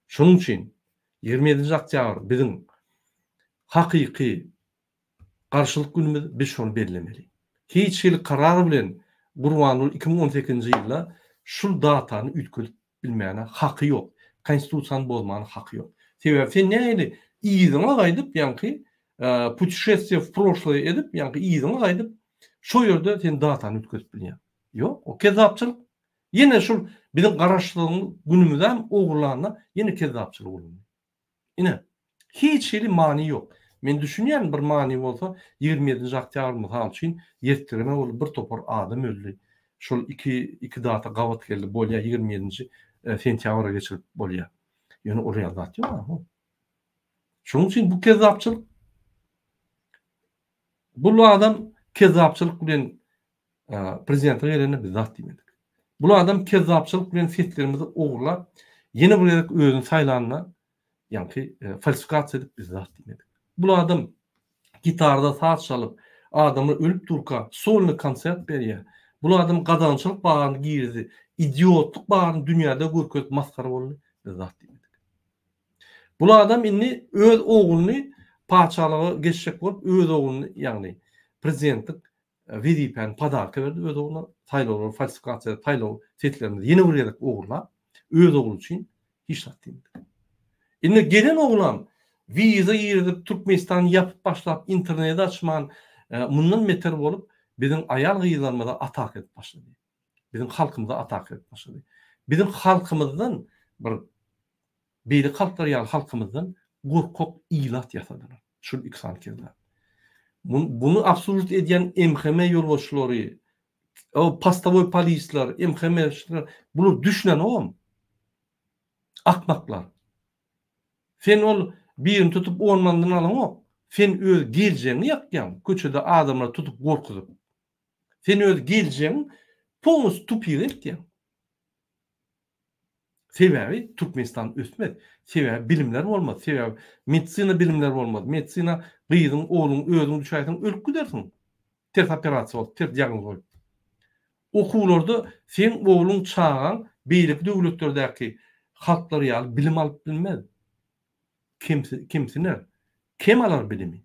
S1: Şonuň üçin 27-nji oktýabr biziň hakyky garşylyk günümiz, biz şony bellemeli. Hiç hili karar bilen Gurbanguly 2018-nji ýylda şul datany üýtgedip bilmäne haky ýok. Konstitusiýany bozmana haky ýok. Sebäbi sen nähili yzyňa gaýdyp ýaňky putişestwiýe w proşloýe edip ýaňky yzyňa gaýdyp şo ýerde sen datany üýtgedip bilýäň. Ýok, o kezzapçylyk. Ýene şul biziň garaşsyzlygyň günümizem ogurlanda ýene kezzapçylyk ulandy. Ine, hiç hili many ýok. Men düşünýän bir many bolsa, 27-nji oktýabr mysal üçin ýertitreme boldy, bir topar adam öldi. Şol iki iki data gabat geldi, bolýa 27-nji sentýabra geçirip bolýa. Ýöne ol ýaly zat ýok a. Şonuň üçin bu kezzapçylyk. Bu adam kezzapçylyk bilen prezidente gelende biz zat diýmedik. Bu adam kezzapçylyk bilen seslerimizi ogurlap, ýene bir gezek özüni saýlanda, ýaňky falsifikasiýa edip biz zat diýmedik. Bu adam gitarda saz çalyp, adamlar ölüp durka solny konsert berýär. Bu adam gadagançylyk baryny girizdi, idiotlyk baryny dünýäde görkezip masgara boldy, biz zat diýmedik. Bu adam indi öz ogluny patyşalyga geçjek bolup, öz ogluny, ýagny prezidentlik wezipäni podarka berdi öz ogluna, saýlawlary falsifikasiýa edip, saýlaw seslerimizi ýene bir gezek ogurlap, öz ogly üçin hiç zat diýmedi. Indi gelen oglam wiza girizip Türkmenistany ýapyp başlap interneti açman mundan beter bolup biziň aýal gyzlarymyza ataka edip başlady. Biziň halkymyza ataka edip başlady. Biziň halkymyzdan bir beýleki halklar ýaly halkymyzdan gorkak ilat ýasadylar. Şul iki sany kezzap. Buny obslužit edýän MHM ýolbaşçylary, postowoý polisler, MHM bular düşünenogam. Akmaklar. Sen ol birini tutup on mandan alaňok. Sen öz geljegiňi ýakýaň köçede adamlary tutup gorkuzyp. Sen öz geljegiň polnusy tupige eltýäň. Sebäbi Türkmenistan ösmez. Sebäbi bilimler bolmaz. Sebäbi medisina bilimler bolmaz. Medisina gyzyň, ogluň özüň düşäýseň ölüp gidersiň. Ters operasiýa bolup, ters diagnoz goýup. Okuwlarda seň ogluň, çagaň beýleki döwletlerdäki halklar ýaly bilim alyp bilmez. Kemsiner. Kem alar bilimi.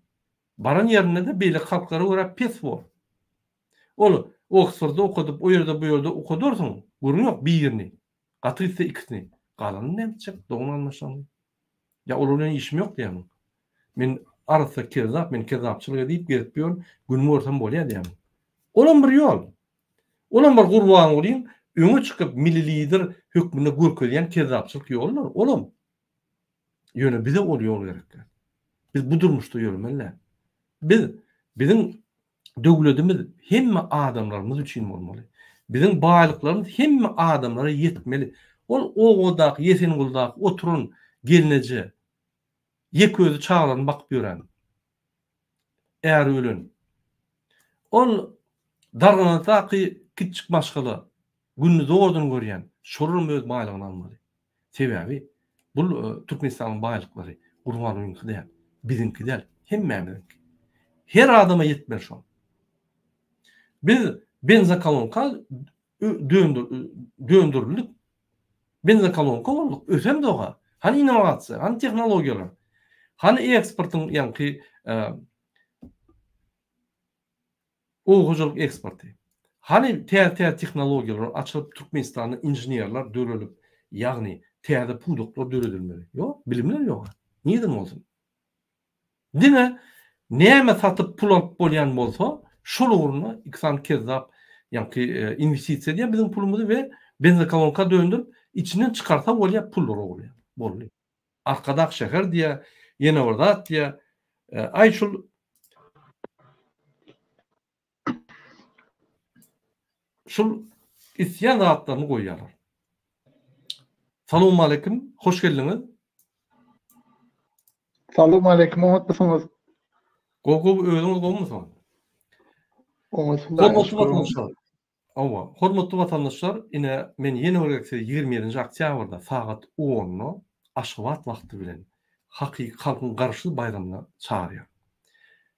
S1: Baran ýerinde-de beýleki halklara görä pes bor. Ol Oksfordda okadyp, o ýerde, bu ýerde okadarsyň, gürrüň ýok, birini. Gaty gitse ikisini. Galanyny näme etjek, dogan-garyndaşlaryňy? Ýa olar bilen işim ýok diýýämiň? Men arassa kezzap, men kezzapçylyk edip gezip ýörün, günümi görsem bolýar diýýämiň? Olam bir ýol. Olam bir Gurbangulyň öňe çykyp milli lider hökmünde görkezýän kezzapçylyk ýoludyr, olam. Ýöne bize ol ýol gerek däl. Biz bu durmuşda ýöremeli däl. Biz, biziň döwletimiz hemme adamlarymyz üçin bolmaly. Biziň baýlyklarymyz hemme adamlara ýetmeli. Ol obadaky, Ýesenguldaky oturan gelneje, ýeke özi çagalaryny bakyp ýören, äri ölen. Ol Darganatdaky kiçjik maşgala, gününi zordan görýän, şolaram öz baýlygyny almaly. Sebäbi bul Türkmenistanyň baýlyklary Gurbangulyňky däl, biziňki däl, hemmämiziňki. Her adama ýetmeli şol. Biz benzokolonka döndürildik. Benzokolonka bolduk, ösemzok-a. Hany innowasiýa, hany tehnologiýalar? Hany eksportyň ýaňky Oba hojalyk eksporty. Hany täze-täze tehnologiýalar açylyp Türkmenistanda inženerler dörelip, ýagny täze pudaklar döredilmeli. Ýok, bilimler ýok. Nirden bolsun? Diňe näme satyp pul alyp bolýan bolsa, şol ugrunda iki sany kezzap ýaňky inwestisiýa edýär biziň pulumyzy we benzokolonka döndürip, içinden çykarsa bolýar pullary ogurlaýar. Boldy. Arkadag şäher diýýär, ýene bir zat diýýär. Aý şul şul isleýän zatlaryny goýýarlar. Salowmaleýkim, hoş geldiňiz.
S3: Salowmaleýkim, oňatmysyňyz?
S1: Gowy gowy, özüňiz gowumysyňyz?
S3: Oňat,
S1: Hormatly watandaşlar, Hawa, hormatly watandaşlar, ine, men ýene bir gezek sizi 27-nji oktýabrda sagat onda Aşgabat wagty bilen hakyky Halkyň Garaşsyz baýramyna çagyrýan.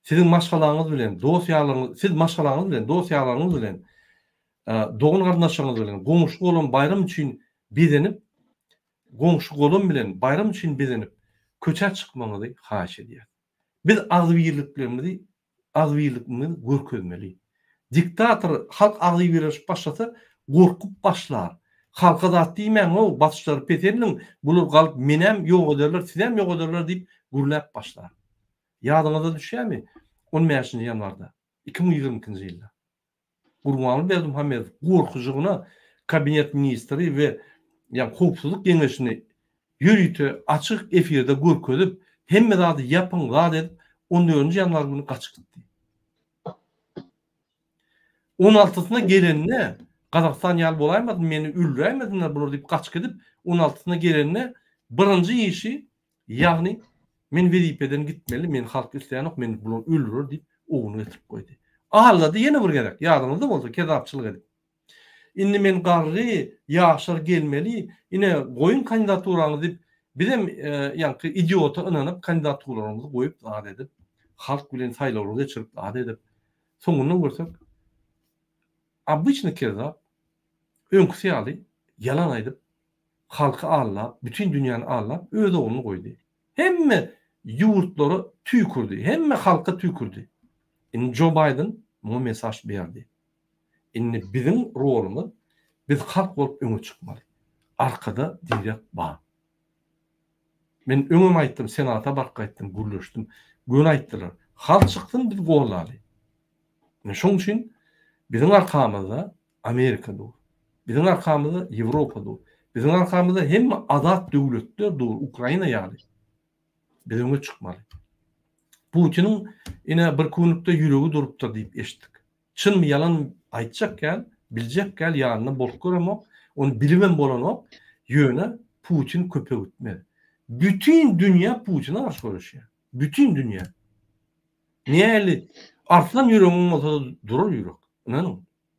S1: Siziň maşgalaňyz bilen, dost-ýarlaryňyz, siz maşgalaňyz bilen, dost-ýarlaryňyz bilen, dogan-garyndaşlaryňyz bilen, goňşy-golam baýram üçin bezenip, goňşy-golam bilen baýram üçin bezenip, köçä çykmagyňyzy haýyş edýäs. Biz agzybirliklerimizi agzybirligimizi görkezmeli. Diktator halk agzybirleşip başlasa gorkup başlar. Halka zat diýmäň-ow, basyşlary peseldiň, bular galyp menem ýok ederler, sizem ýok ederler diýip gürläp başlar. Ýadyňyza düşýärmi, on bäşinji ýanwarda, 2022-nji ýylda Gurbanguly Berdimuhamedow gorkujygyna kabinet ministri we ýa howpsuzlyk geňeşini ýörite açyk efirde görkezip, hemme zady ýapyň zat edip, on dördünji ýanwar güni gaçyp gitdi. On altysyna gelende Gazagystan ýaly bolaýmasyn, meni öldüräýmesinler bular diýip gaçyp gidip, on altysyna gelende birinji işi Ýagny, men wezipeden gitmeli, meni halk islänok, meni bular öldürer diýip, ogluny getirip goýdy. Aldady ýene bir gezek, ýadyňyzda bolsa, kezapçylyk edip. Indi men garry, ýaşlar gelmeli, ine, goýuň kandidaturaňyzy diýip, bizem ýaňky idiota ynanyp, kandidaturalarymyzy goýup, zat edip, halk bilen saýlawlar geçirip, zat edip, soňunda görsek, obyçnyý kezzap, öňküsi ýaly ýalan aýdyp, halky aldap, bütin dünýäni aldap, öz ogluny goýdy. Hemme ýurtlara tüýkürdi, hemme halka tüýkürdi. Indi Jo Baýden muňa mesaž berdi. Indi biziň rolumyz, biz halk bolup öňe çykmaly. Arkada direk bar. Men öňem aýtdym, Senata baryp gaýtdym, gürleşdim. Göni aýtdylar. Halk çyksyn, biz gollaly. Ine şoň üçin biziň arkamyzda Amerika dur. Biziň arkamyzda Ýewropa dur. Biziň arkamyzda hemme azat döwletler dur, Ukraina ýaly. Biz öňe çykmaly. Putiniň ine bir günlükde ýüregi durupdyr diýip eşitdik. Çynmy ýalanmy aýtjak däl, biljek däl, ýanynda bolup göremok, ony bilibem bolanok, ýöne Putin köpe gitmez. Bütin dünýä Putine garşy göreşýär. Bütin dünýä. Näli arslan ýüregiň bolsa-da durar ýürek. Ynanyň.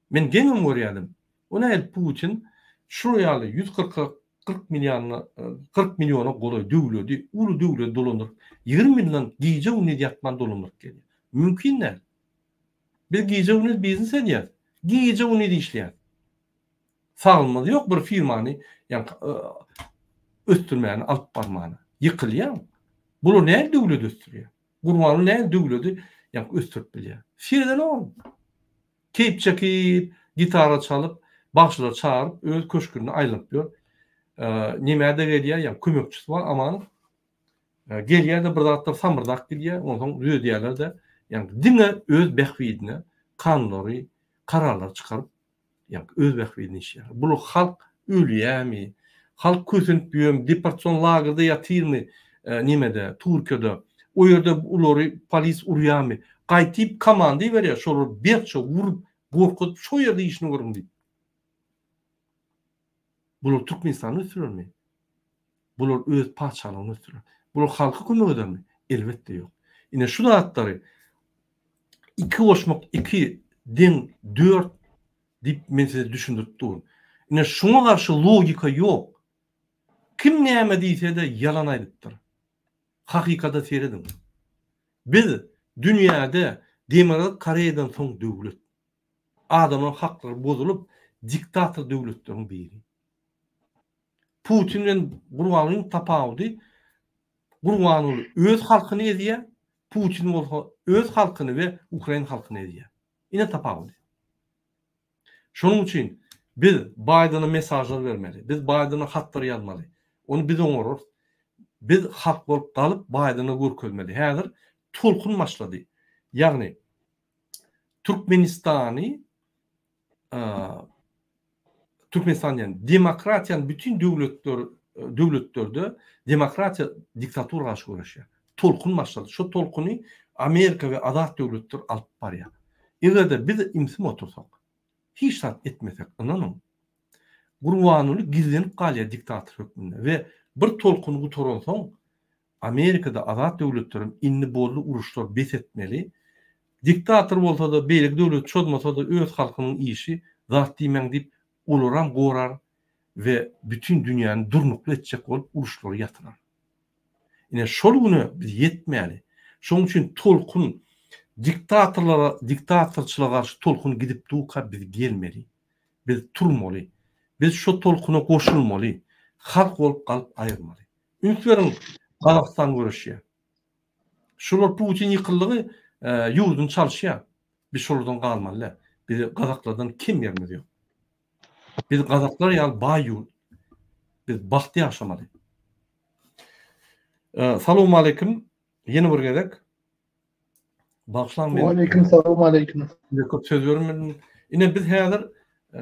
S1: Men geňem görýärdim. O nähili Putin şular ýaly 140 40 milliona 40 milliona golaý döwledi, uly döwledi dolandyryp, 20 ýyldan gije-gündiz ýatman dolandyryp gelýär. Mümkin däl. Biz gije-gündiz biznes edýäs. Gije-gündiz işleýäs. Saglymyz ýok bir firmany ýaňky ösdürmäni alyp barmana. Ýykylýaň. Bular nähili döwledi ösdürýär? Gurbanguly nähili döwledi ýaňky ösdürip bilýär? Seredenok. Keýp çekip, gitara çalyp, bagşylary çagyryp öz köşgünde aýlanyp ýör. Nemä-de gelýär, ýaňky kömekçisi bar Amanow. Gelýär-de bir zatlar samyrdap gidýär, onsoň düzedýärler-de, ýagny diňe öz bähbidine kanunlary, kararlary çykaryp, ýagny öz bähbidine işleýärler. Bular halk ölýärmi, halk kösenip ýörmi, deportasion lagerde ýatyrmy nemede, Türkiýede, o ýerde olary polis urýarmy, gaýtyp komanda iberýär, şolary berkje urup, gorkuzyp, şo ýerde işini görüň diýip. Bular Türkmenistany ösdürermi? Bular öz patyşalygyny ösdürer. Bular halka kömek edermi? Elbetde ýok. Ine şu zatlary iki goşmak iki deň dört diýip men size düşündirip durun. Ine şuňa garşy logika ýok. Kim näme diýse-de ýalan aýdypdyr. Hakykata serediň. Biz dünýäde Demirgazyk Koreýadan soň döwlet. Adamlaryň haklary bozulyp diktator döwletleriň biri. Putin bilen Gurbangulyň tapawudy Gurbanguly öz halkyny ezýär, Putin bolsa öz halkyny we ukrain halkyny ezýär. Ine tapawudy. Şonuň üçin biz Baýdena mesajlar bermeli. Biz Baýdena hatlar ýazmaly. Ony biz oňararys. Biz halk bolup galyp Baýdena görkezmeli. Häzir tolkun başlady. Ýagny Türkmenistany Türkmenistan diýen demokratiýany bütin döwletler döwletlerde demokratiýa diktatura garşy göreşýär. Tolkun başlady. Şo tolkuny Amerika we azat döwletler alyp barýar. Eger-de biz imsim otursak, hiç zat etmesek, ynanyň, Gurbanguly gizlenip galýar diktator hökmünde we bir tolkun gutaransoň Amerikada azat döwletlerem indi boldy uruşlar bes etmeli. Diktator bolsada beýleki döwlet çozmasada öz halkynyň işi zat diýmäň diýip olaram gorar we bütin dünýäni durnukly etjek bolup uruşlary ýatyrar. Ine şol güne biz ýetmäli. Şoň üçin tolkun diktatorlara diktatorçylyga garşy tolkun gidip durka biz gelmeli. Biz turmaly. Biz şo tolkuna goşulmaly. Halk bolup galyp aýyrmaly. Üns beriň Gazagystan göreşýär. Şular Putin ýykyldygy ýurduny çalyşýar. Biz şolardan galmaly däl. Biz gazaklardan kem ýerimiz ýok. Biz gazaklar ýaly baý ýurt. Biz bagtly ýaşamaly. Salowmaleýkim ýene bir gezek. Bagyşlaň meni.
S3: Waleýkim salowmaleýkim.
S1: Size köp söz bermedim. Ine biz häzir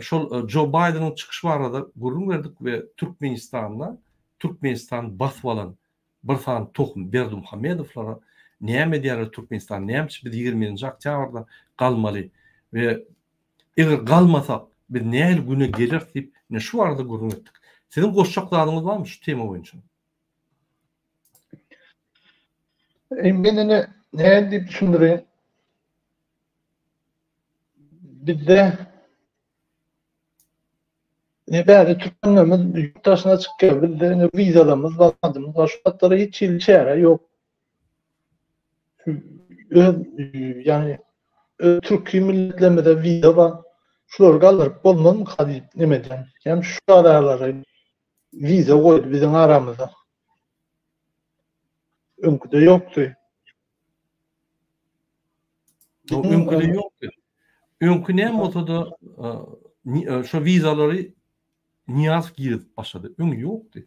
S1: şol Jo Baýdeniň çykyşy barada gürrüň berdik we Türkmenistanda Türkmenistan basyp alan bir sany tohum Berdimuhamedowlara näme edýärler Türkmenistan näme üçin biz 21-nji oktýabrda galmaly we eger galmasak biz nähili güne geleris diýip ine şu barada gürrüň etdik. Siziň goşjak zadyňyz barmy şu tema boýunça?
S3: E, men ine näme diýip düşündireýin? Bizde ne bäri türkmenlerimiz ýurt daşyna çykýar. Bizde ine wizalarymyz bar, adymyz bar. Şu zatlara hiç hili çäre ýok. Öz ýagny öz türki milletlerimize wiza bar. Şulary galdyryp bolmazmyka diýip neme edýän. Hem şu aralary wiza goýdy biziň aramyzda. Öňküde ýokdy.
S1: Öňküde ýokdy. Öňki näme bolsa-da şo wizalary Nyýazow girizip başlady. Öň ýokdy.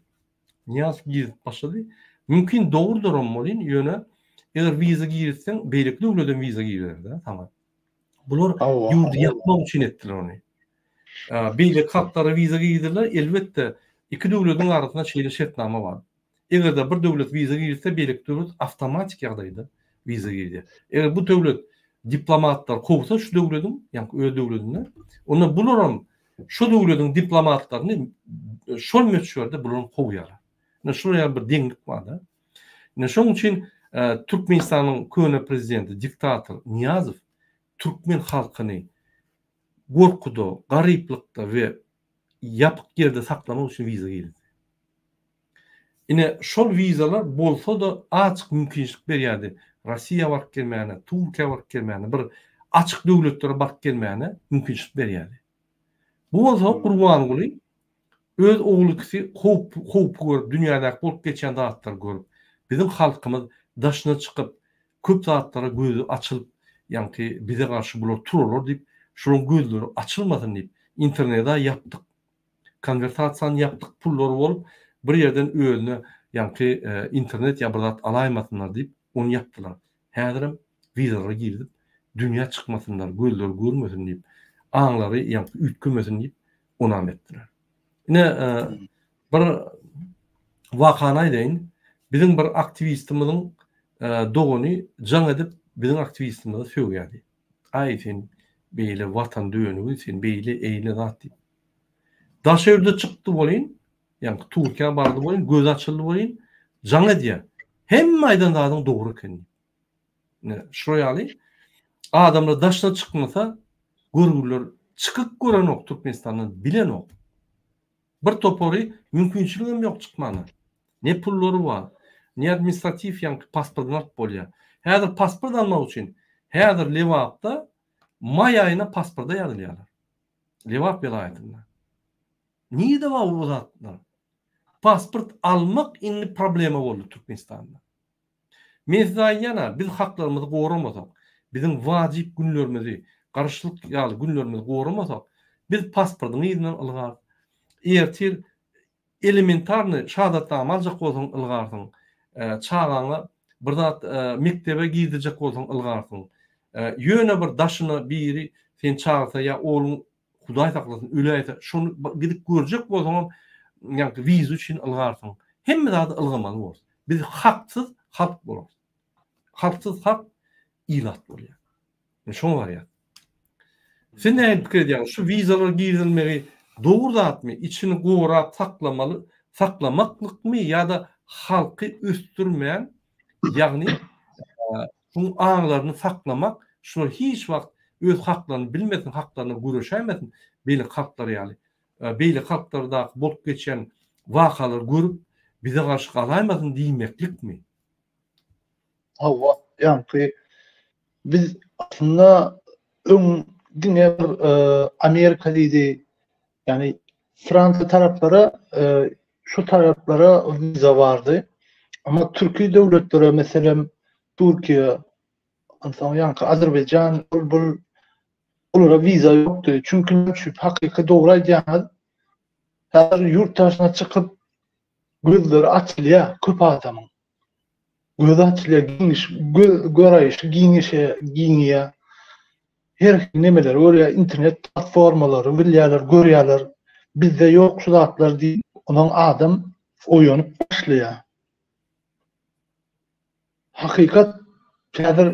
S1: Nyýazow girizip başlady. Mümkin dogrudyram welin, ýöne eger wiza girizseň, beýleki döwledem wiza girer-de saňa. Bular ýurdy ýapmak üçin etdiler ony. Beýleki halklara wiza girizdiler, elbetde, iki döwlediň arasynda şeýle şertnama bar. Eger-de bir döwlet wiza girizse, beýleki döwlet awtomatik ýagdaýda wiza girizýär. Eger bu döwlet diplomatlary kowsa şu döwlediň, ýagny öz döwledinde, onda bularam şu döwlediň diplomatlaryny şol möçberde bularam kowýarlar. Ine şular ýaly bir deňlik bar-da. Ine şonuň üçin Türkmenistanyň köne prezidenti, diktator Nyýazow türkmen halkyny gorkuda, garyplykda we ýapyk ýerde saklamak üçin wiza girizdi. Ine, şol wizalar bolsa-da açyk mümkinçilik berýärdi Rossiýa baryp gelmäne, Türkiýä baryp gelmäne, bir açyk döwletlere baryp gelmäne mümkinçilik berýärdi. Bu bolsa Gurbanguly öz ogly ikisi howp howpy görüp, dünýädäki bolup geçýän zatlary görüp, biziň halkymyz daşyna çykyp, köp zatlara gözi açylyp, ýaňky bize garşy bular turarlar diýip, şolaryň gözleri açylmasyn diýip, interneda ýapdyk. Konwertasiýany ýapdyk pullary bolup bir ýerden özüne ýaňky internet ýa bir zat alaýmasynlar diýip ony ýapdylar. Häzirem wizalary girizip dünýä çykmasynlar gözleri görmesin diýip aňlary ýaňky üýtgemesin diýip onam etdiler. Ine bir wakany aýdaýyn. Biziň bir aktiwistimiziň dogany jaň edip biziň aktiwistimizi sögýärdi. Aý sen beýle watan dönügi sen beýle eýle zat diýip. Daşary ýurda çykdy welin, ýaňky Türkiýä bardy welin, gözi açyldy welin, jaň edýär. Hemme aýdan zadyň dogry eken diýip. Ine, şular ýaly adamlar daşyna çykmasa, görgüliler çykyp görenok Türkmenistandan, bilenok. Bir topary mümkinçiligem ýok çykmana. Ne pullary bar, ne administratiw ýaňky pasportyny alyp bolýar. Häzir pasport almak üçin, häzir Lebapda maý aýyna pasporta ýazylýarlar. Lebap welaýatynda. Nirede bar bu zatlar? Pasport almak indi problema boldy Türkmenistanda. Men size aýdýan-a, biz haklarymyzy goramasak, biziň wajyp günlerimizi, garaşsyzlyk ýaly günlerimizi goramasak, biz pasportyň yzyndan ylgarys. Ertir elementarnyý şahadatnama aljak bolsaň ylgarsyň, çagaňa bir zat mekdebe girdirjek bolsaň ylgarsyň. Ýöne bir daşyna biri seni çagyrsa ýa ogluň Hudaý saklasyn öläýse şony gidip görjek bolsaňam ýaňky wiza üçin ylgarsyň. Hemme zady ylgamaly borus. Biz haksyz halk bolarys. Haksyz halk ilat bolýar. Ine şoňa barýar. Siz nähili pikir edýäňiz? Şu wizalar girizilmegi dogry zatmy? Içini gorap saklamaly, saklamaklykmy ýa-da halky ösdürmän, ýagny şuň aňlaryny saklamak, şular hiç wagt öz haklaryny bilmesin, haklaryna göreşäýmesin beýleki halklar ýaly. Beýleki halklardaky bolup geçýän wakalary görüp, bize garşy galaýmasyn diýmeklikmi?
S3: Hawa, ýaňky biz aslynda öň diňe bir Amerika diýdi, ýagny Fransiýa taraplara şu taraplara wiza bardy. Amma türki döwletlere meselem Türkiýe, onsoň ýaňky Azerbaýjan, ol bul olara wiza ýokdy. Çünki näme üçin hakyky dogry aýdýaňyz. Häzir ýurt daşyna çykyp gözleri açylýar köp adamyň. Gözi açylýar, giňiş, göz göraýşy giňişe, giňeýär. Her hili nemeleri görýär, internet platformalary bilýärler, görýärler. Bizde ýok şu zatlar diýip, onuň adam oýanyp başlaýar. Hakykat häzir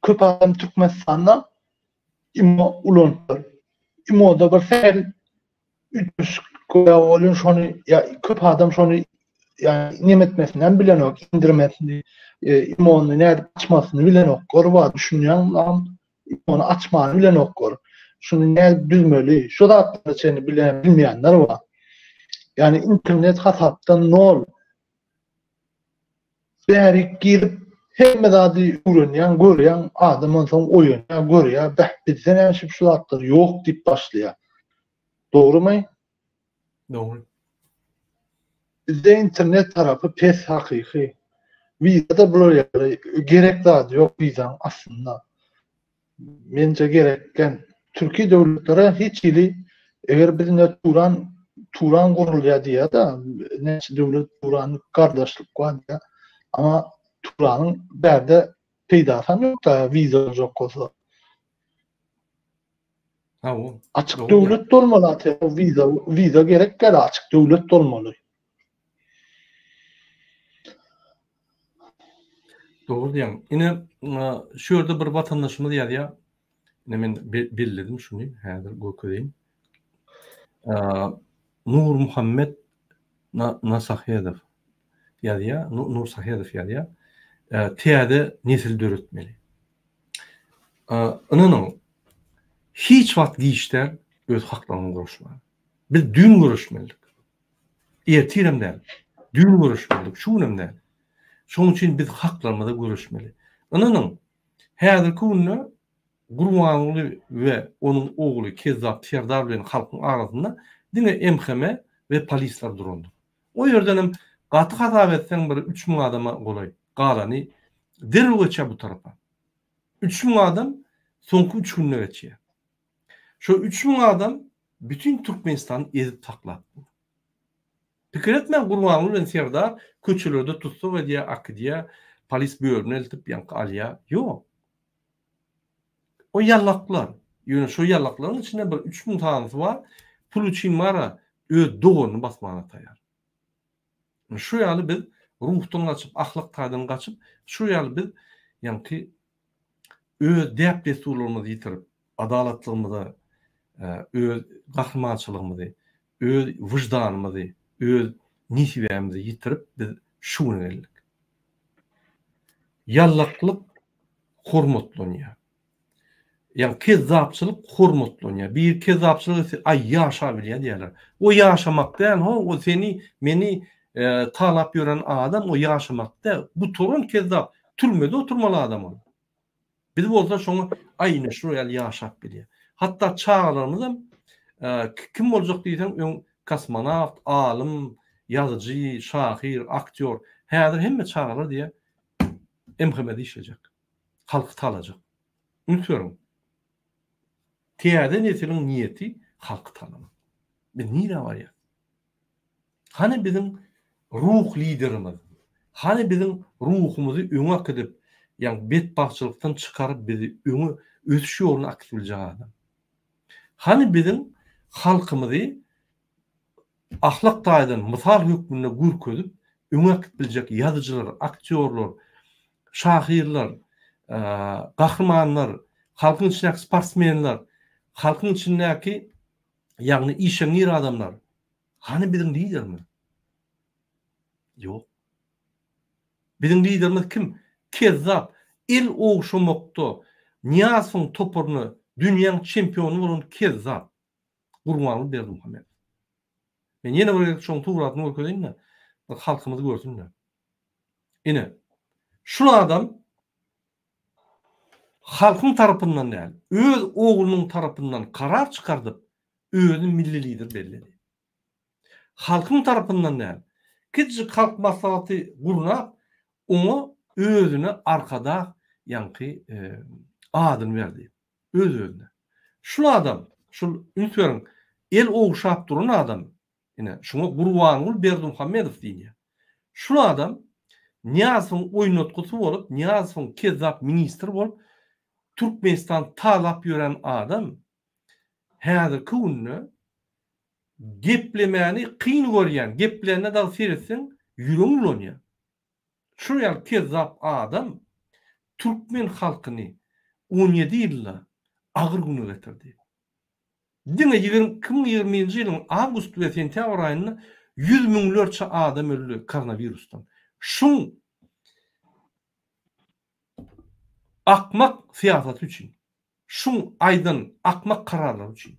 S3: köp adam Türkmenistanda imo ulanypdyr. Imoda bir sähel üýtgeşik görä bolýan şony ýa köp adam şony ýa neme etmesini hem bilenok, indirmesini, imony nädip açmasyny bilenok. Gor bar, düşünýäňmi? Imony açmany bilenok gor. Şuny nädip düzmeli? Şu zatlara çenli bilen bilmeýänler bar. Ýani internet hasapdan nol. Bärik girip hemme zady öwrenýäň, görýäň, adam onsoň oýanýar, görýär, bäh bizde näme şu zatlar ýok diýip başlaýar. Dogrymy?
S1: Dogry.
S3: Bizde internet tarapy pes hakyky. Wiza-da bular ýaly gerek zady ýok wizaň aslynda. Mence gerekgen. Türki döwletlere hiç hili eger biz ine Turan. Turan gurulýar diýýär-de, näçe döwlet Turan gardaşlyk bar diýýär. Amma Turanyň bärde peýdasam ýok-da, wiza aljak bolsa.
S1: Hawa.
S3: Açyk döwlet bolmaly ata, wiza wiza gerek däl, açyk döwlet bolmaly.
S1: Dogry diýýäň. Ine, şu ýerde bir watandaşymyz ýazýar. Ine men belledim şuny, häzir görkezeýin. Nurmuhammet Nasahedow ýazýar, Nursahedow ýazýar. Täze nesil döretmeli. Ynanyň, hiç wagt giç däl öz haklaryňy göreşmäge. Biz düýn göreşmelidik. Ertirem däl. Düýn göreşmelidik, şu günem däl. Şonuň üçin biz haklarymyza göreşmeli. Ynanyň, häzirki günde Gurbanguly we onuň ogly Kezzap Serdar bilen halkyň arasynda diňe MHM we polisler durandyr. O ýerdenem gaty hasap etseň bir 3000 adama golaý, galany derrew geçýär bu tarapa. 3000 adam soňky üç günde geçýär. Şo 3000 adam bütin Türkmenistany ezip saklap dur. Pikir etmäň Gurbanguly bilen Serdar köçelerde tussag edýär, akidýär, polis bölümine eltip ýaňky alýar. Ýok. O ýallaklar. Ýöne şo ýallaklaryň içinde bir 3000 sanysy bar, pul üçin bar-a öz doganyny basmaga taýýar. Şu ýaly biz ruhdan gaçyp, ahlak taýdan gaçyp, şu ýaly biz ýaňky öz däp-dessurlarymyzy ýitirip, adalatlygymyza, öz gahrymançylygymyzy, öz wyždanymyzy, öz nesibämizi ýitirip biz şu güne geldik. Ýallaklyk hormatlanýar. Ýagny kezzapçylyk hormatlanýar. Biri kezzapçylyk etse, aý ýaşabilýär diýýärler. O ýaşamak däl, ho, o seni, meni talap ýören adam o ýaşamak däl. Gutaran kezzap, türmede oturmaly adam ol. Biz bolsa şoňa aý ine şular ýaly ýaşap bilýär. Hatda çagalarymyzam kim boljak diýseň öň kosmonawt, alym, ýazyjy, şahyr, aktýor. Häzir hemme çagalar diýýär MHM-de işlejek. Halky talajak. Üns beriň. Täze nesiliň niýeti halky talamak. Biz nirä barýas? Hany biziň ruh liderimiz? Hany biziň ruhumyzy öňe akidip, ýagny betbagtçylykdan çykaryp bizi öňe ösüş ýoluna akidip biljek adam? Hany biziň halkymyzy ahlak taýdan mysal hökmünde görkezip öňe akidip biljek ýazyjylar, aktýorlar, şahyrlar, gahrymanlar, halkyň içindäki sportsmenler, halkyň içindäki ýagny işeňňir adamlar? Hany biziň liderimiz? Ýok. Biziň liderimiz kim? Kezzap, el ogşamakda Nyýazowyň toparyna dünýäň çempiony bolan kezzap Gurbanguly Berdimuhamedow. Men ýene bir gezek şoň suratyny görkezeýin-de, bir halkymyz görsün-de. Ine, şul adam halkyň tarapyndan däl, öz oglunyň tarapyndan karar çykardyp, özüni milli lider belledi. Halkyň tarapyndan däl, kiçijik halk maslahaty gurnap, oňa özüne arkadag ýaňky adyny berdi. Öz-özüne. Şul adam, şul üns beriň, el ogşap duran adam, ine, şuňa Gurbanguly Berdimuhamedow diýilýär. Şul adam Nyýazowyň oýnatgysy bolup, Nyýazowyň kezzap ministri bolup, Türkmenistany talap ýören adam häzirki günde geplemäni kyn görýän, geplände dagy seretseň ýüregiň bulanýar. Şul ýaly kezzap adam türkmen halkyny 17 ýylda agyr güne getirdi. Diňe 2021-nji ýylyň awgust we sentýabr aýynda ýüz müňlerçe adam öldi koronawirusdan. Şuň akmak syýasaty üçin. Şuň aýdan akmak kararlary üçin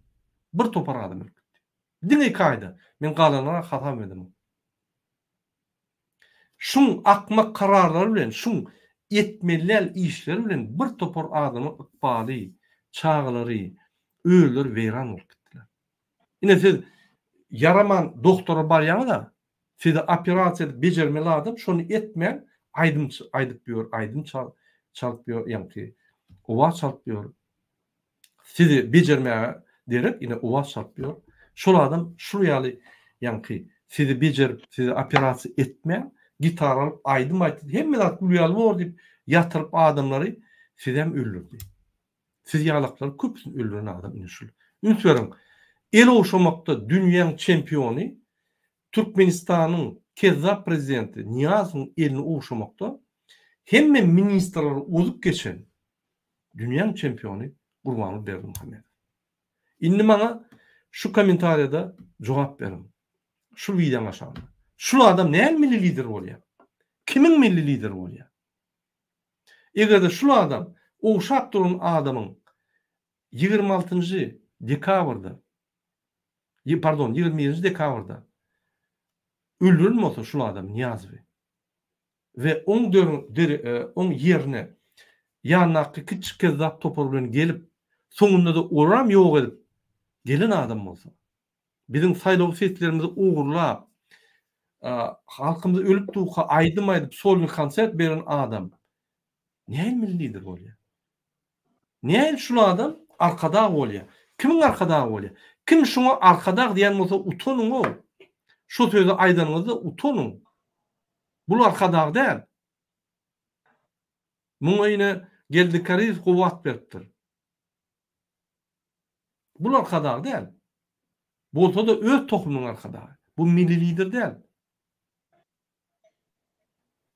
S1: bir topar adam ölüp gitdi. Diňe iki aýda. Men galanlara hasap edemok. Şuň akmak kararlary bilen, şuň etmeli däl işleri bilen bir topar adamyň ykbaly, çagalary, özleri weýran bolup gitdiler. Ine siz ýaraman doktora barýaňyz-a, sizi operasiýa edip bejermeli adam şony etmän aýdym aýdyp ýör, aýdym çalyp ýör, ýaňky owaz çalyp ýör. Sizi bejermäge derek ine owaz çalyp ýör. Şol adam şul ýaly Ýaňky sizi bejerip, sizi operasiýa etmän, gitara alyp aýdym aýtdy, hemme zat gül ýaly bor diýip ýatyryp adamlary sizem öldürdi. Siz ýalaklary köpüsini öldüren adam ine şul. Üns beriň, el ogşamakda dünýäň çempiony Türkmenistanyň kezzap prezidenti Nyýazowyň elini ogşamakda hemme ministrleri ozup geçen dünýäň çempiony Gurbanguly Berdimuhamedow. Indi maňa şu kommentariýada jogap beriň. Şul wideoň aşagynda. Şul adam näme milli lider bolýar? Kimiň milli lideri bolýar? Eger-de şul adam ogşap duran adamyň 26-njy dekabrda, pardon, 21-nji dekabrda öldüren bolsa şul adam Nyýazowy we oň oň ýerine ýanyndaky kiçjik kezzap topar bilen gelip, soňunda-da olaram ýok edip gelen adam bolsa, biziň saýlaw seslerimizi ogurlap, halkymyz ölüp durka aýdym aýdyp solny konsert beren adam nähili milli lider bolýar? Nähili şul adam arkadag bolýar? Kimiň arkadagy bolýar? Kim şuňa arkadag diýen bolsa utanyň-ow! Şu sözi aýdanyňyzda utanyň! Bul arkadag däl. Muňa ine Geldi Karyýew gowy at beripdir. Bul arkadag däl. Bolsa-da öz tohumynyň arkadagy. Bu milli lider däl.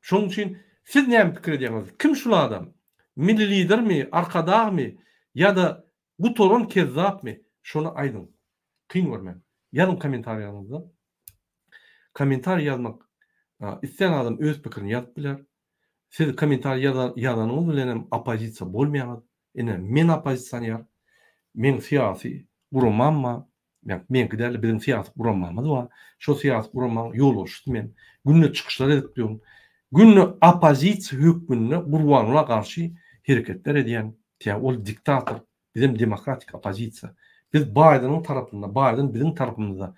S1: Şonuň üçin siz näme pikir edýäňiz? Kim şul adam? Milli lidermi, arkadagmy ýa-da gutaran kezzapmy? Şony aýdyň. Kyn görmäň. Ýazyň kommentariýaňyzda. Kommentariý ýazmak islän adam öz pikirini ýazyp biler. Siz kommentariý ýazanyňyz bilen hem oppozisiýa bolmaýaňyz. Ine, men oppozisioner. Meň syýasy guramam bar. Ýa meňki däl-de biziň syýasy guramamyz bar. Şol syýasy guramaň ýolbaşçysy men. Günde çykyşlar edip durun. Günde oppozisiýa hökmünde Gurbangula garşy hereketler edýän. Sebäbi ol diktator. Bizem demokratik oppozisiýa. Biz Baýdeniň tarapynda, Baýden biziň tarapymyzda.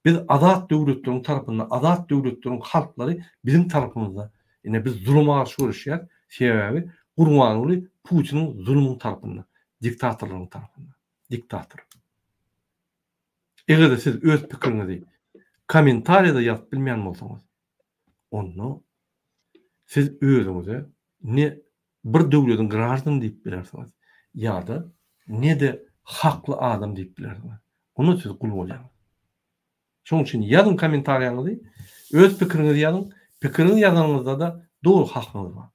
S1: Biz azat döwletleriň tarapynda, azat döwletleriň halklary biziň tarapymyzda. Ine biz zuluma garşy göreşýäris. Sebäbi Gurbanguly Putiniň zulumyň tarapynda, diktatorlaryň tarapynda. Diktator. Eger-de siz öz pikiriňizi kommentariýada ýazyp bilmeýän bolsaňyz, onda siz özüňize ne bir döwlediň graždany diýip bilersiňiz, ýa-da ne-de hakly adam diýip bilersiňiz. Onda siz gul bolýaňyz. Şonuň üçin ýazyň kommentariýaňyzy, öz pikiriňizi ýazyň. Pikiriňizi ýazanyňyzda-da doly hakyňyz bar.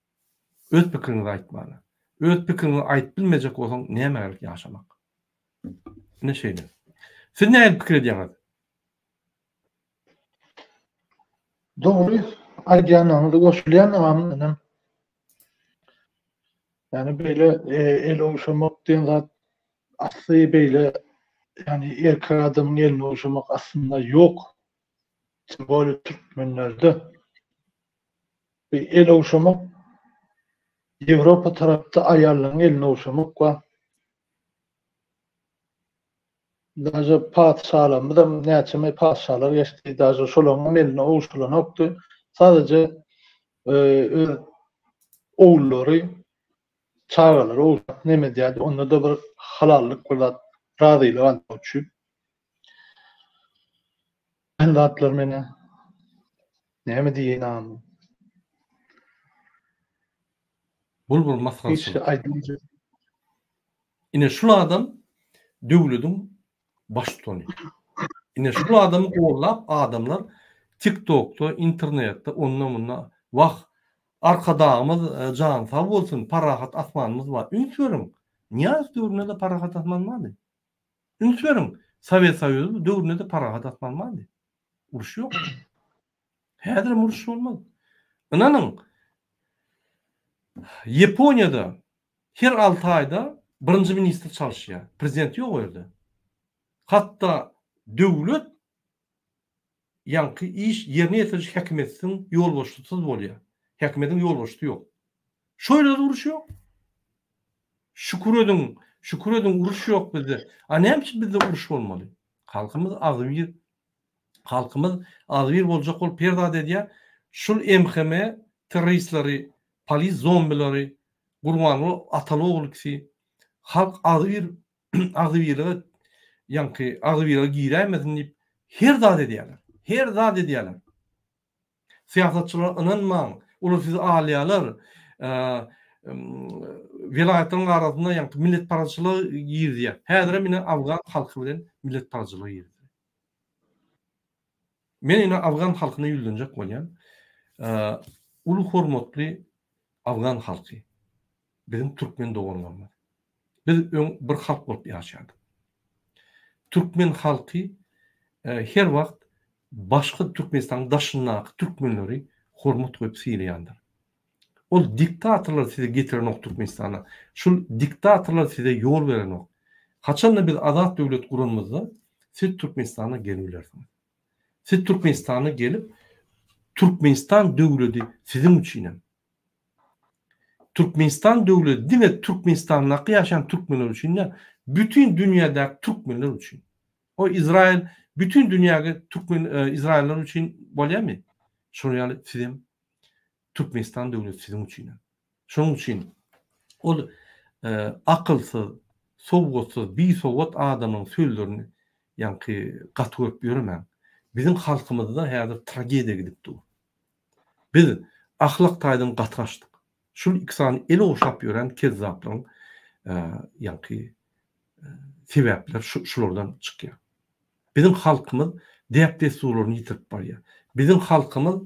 S1: Öz pikiriňizi aýtmana. Öz pikiriňi aýdyp bilmejek bolsaň nämä gerek ýaşamak. Ine şeýle. Siz nähili pikir edýäňiz?
S3: Dogry aýdýanyňyza goşulýan agam inim. Ýani beýle e, el ogşamak diýen zat asly beýle ýani erkek adamyň elini ogşamak aslynda ýok. Tim bolýa türkmenlerde. Bir el ogşamak Ýewropa tarapda aýallaryň elini ogşamak bar. Daže patyşalarymyzam näçeme patyşalar geçdi, daže şolaryňam elini ogşalanokdy. Sadaje öz ogullary, çagalary ogşap neme edýärdi, onda-da bir halallyk bir zat, razylyk almak üçin. Kän zatlar menä. Näme diýeýin agam.
S1: Bul bir masgaraçylyk. Ine şul adam döwlediň baştutany. Ine şul adamy gollap adamlar TikTokda, internetde onda munda wah Arkadagymyz jany sag bolsun parahat asmanymyz bar. Üns beriň Nyýazow döwründe-de parahat asman bardy. Üns beriň Sowet Soýuzy döwründe-de parahat asman bardy. Uruş ýokdy. Häzirem uruş bolmaz. Ynanyň, Ýaponiýada her alty aýda birinji ministr çalyşýar. Prezident ýok o ýerde. Hatda döwlet ýaňky iş ýerine ýetiriji häkimiýetiň ýolbaşçysyz bolýar. Häkimiýetiň ýolbaşçysy ýok. Şo ýerde-de uruş ýok. Şükür ediň, şükür ediň uruş ýok bizde. A näme üçin bizde uruş bolmaly? Halkymyz agzybir Halkymyz agzybir boljak bolup her zat edýär. Şul MHM terroristleri, polis zombilary, Gurbanguly ataly ogul ikisi halk agzybir agzybirlige ýaňky agzybirlige giräýmesin diýip her zat edýärler. Her zat edýärler. Syýasatçylara ynanmaň, olar sizi alýarlar. Welaýatlaryň arasynda ýaňky milletparazçylygy girizýär. Häzirem ine afgan halky bilen milletparazçylygy girizdi. Men ine afgan halkyna ýüzlenjek bolýan. Uly hormatly afgan halky. Biziň türkmen doganlarymyz. Biz öň bir halk bolup ýaşardyk. Türkmen halky her wagt başga Türkmenistanyň daşyndaky türkmenleri hormat goýup sylaýandyr. Ol diktatorlar sizi getirenok Türkmenistana. Şul diktatorlar size ýol berenok. Haçanda biz azat döwlet guranymyzda siz Türkmenistana gelibilersiňiz. Siz Türkmenistana gelip Türkmenistan döwledi siziň üçinem. Türkmenistan döwleti diňe Türkmenistandaky ýaşaýan türkmenler üçin däl, bütin dünýädäki türkmenler üçin. O Izrail bütin dünýäge türkmen izrailler üçin bolýamy? Şonuň ýaly sizem Türkmenistan döwleti siziň üçinem. Şonuň üçin ol akylsyz, sowatsyz, bisowat adamyň sözlerini ýaňky gaty görüp ýöremäň. Biziň halkymyzda häzir tragediýa gidip dur. Biz ahlak taýdan gaty gaçdyk. Şul iki sany el ogşap ýören kezzaplaryň ýaňky sebäpler şulardan çykýar. Biziň halkymyz däp-dessurlaryny ýitirip barýar. Biziň halkymyz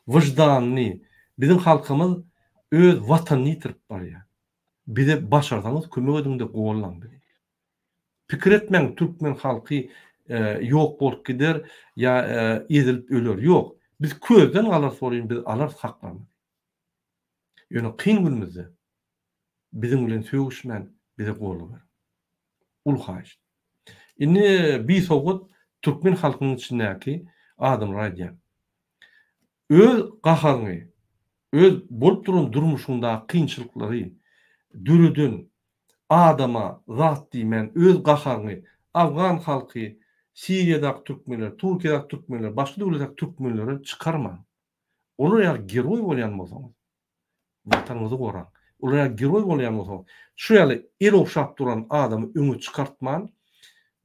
S1: wyždanyny, biziň halkymyz öz watanyny ýitirip barýar. Bize başarsaňyz kömek ediňde gollaň bizi. Pikir etmäň türkmen halky ýok bolup gider ýa ezilip öler. Ýok. Biz közden galarys bolýyn biz alarys haklarymyzy. Ýöne kyn günümizde biziň bilen sögüşmän bize goldaw beriň. Uly haýyşt. Indi bisowgat türkmen halkynyň içindäki adamlara aýdýan. Öz gaharyňy, öz bolup duran durmuşyňdaky kynçylyklary döreden adama zat diýmän öz gaharyňy afgan halky, Siriýadaky türkmenler, Türkiýedäki türkmenler, başga döwletdäki türkmenlere çykarmaň. Olar ýaly geroý bolýan bolsaňyz, Watanyňyzy goraň. Olar ýaly geroý bolýan bolsaňyz, şu ýaly el ogşap duran adamy öňe çykartman,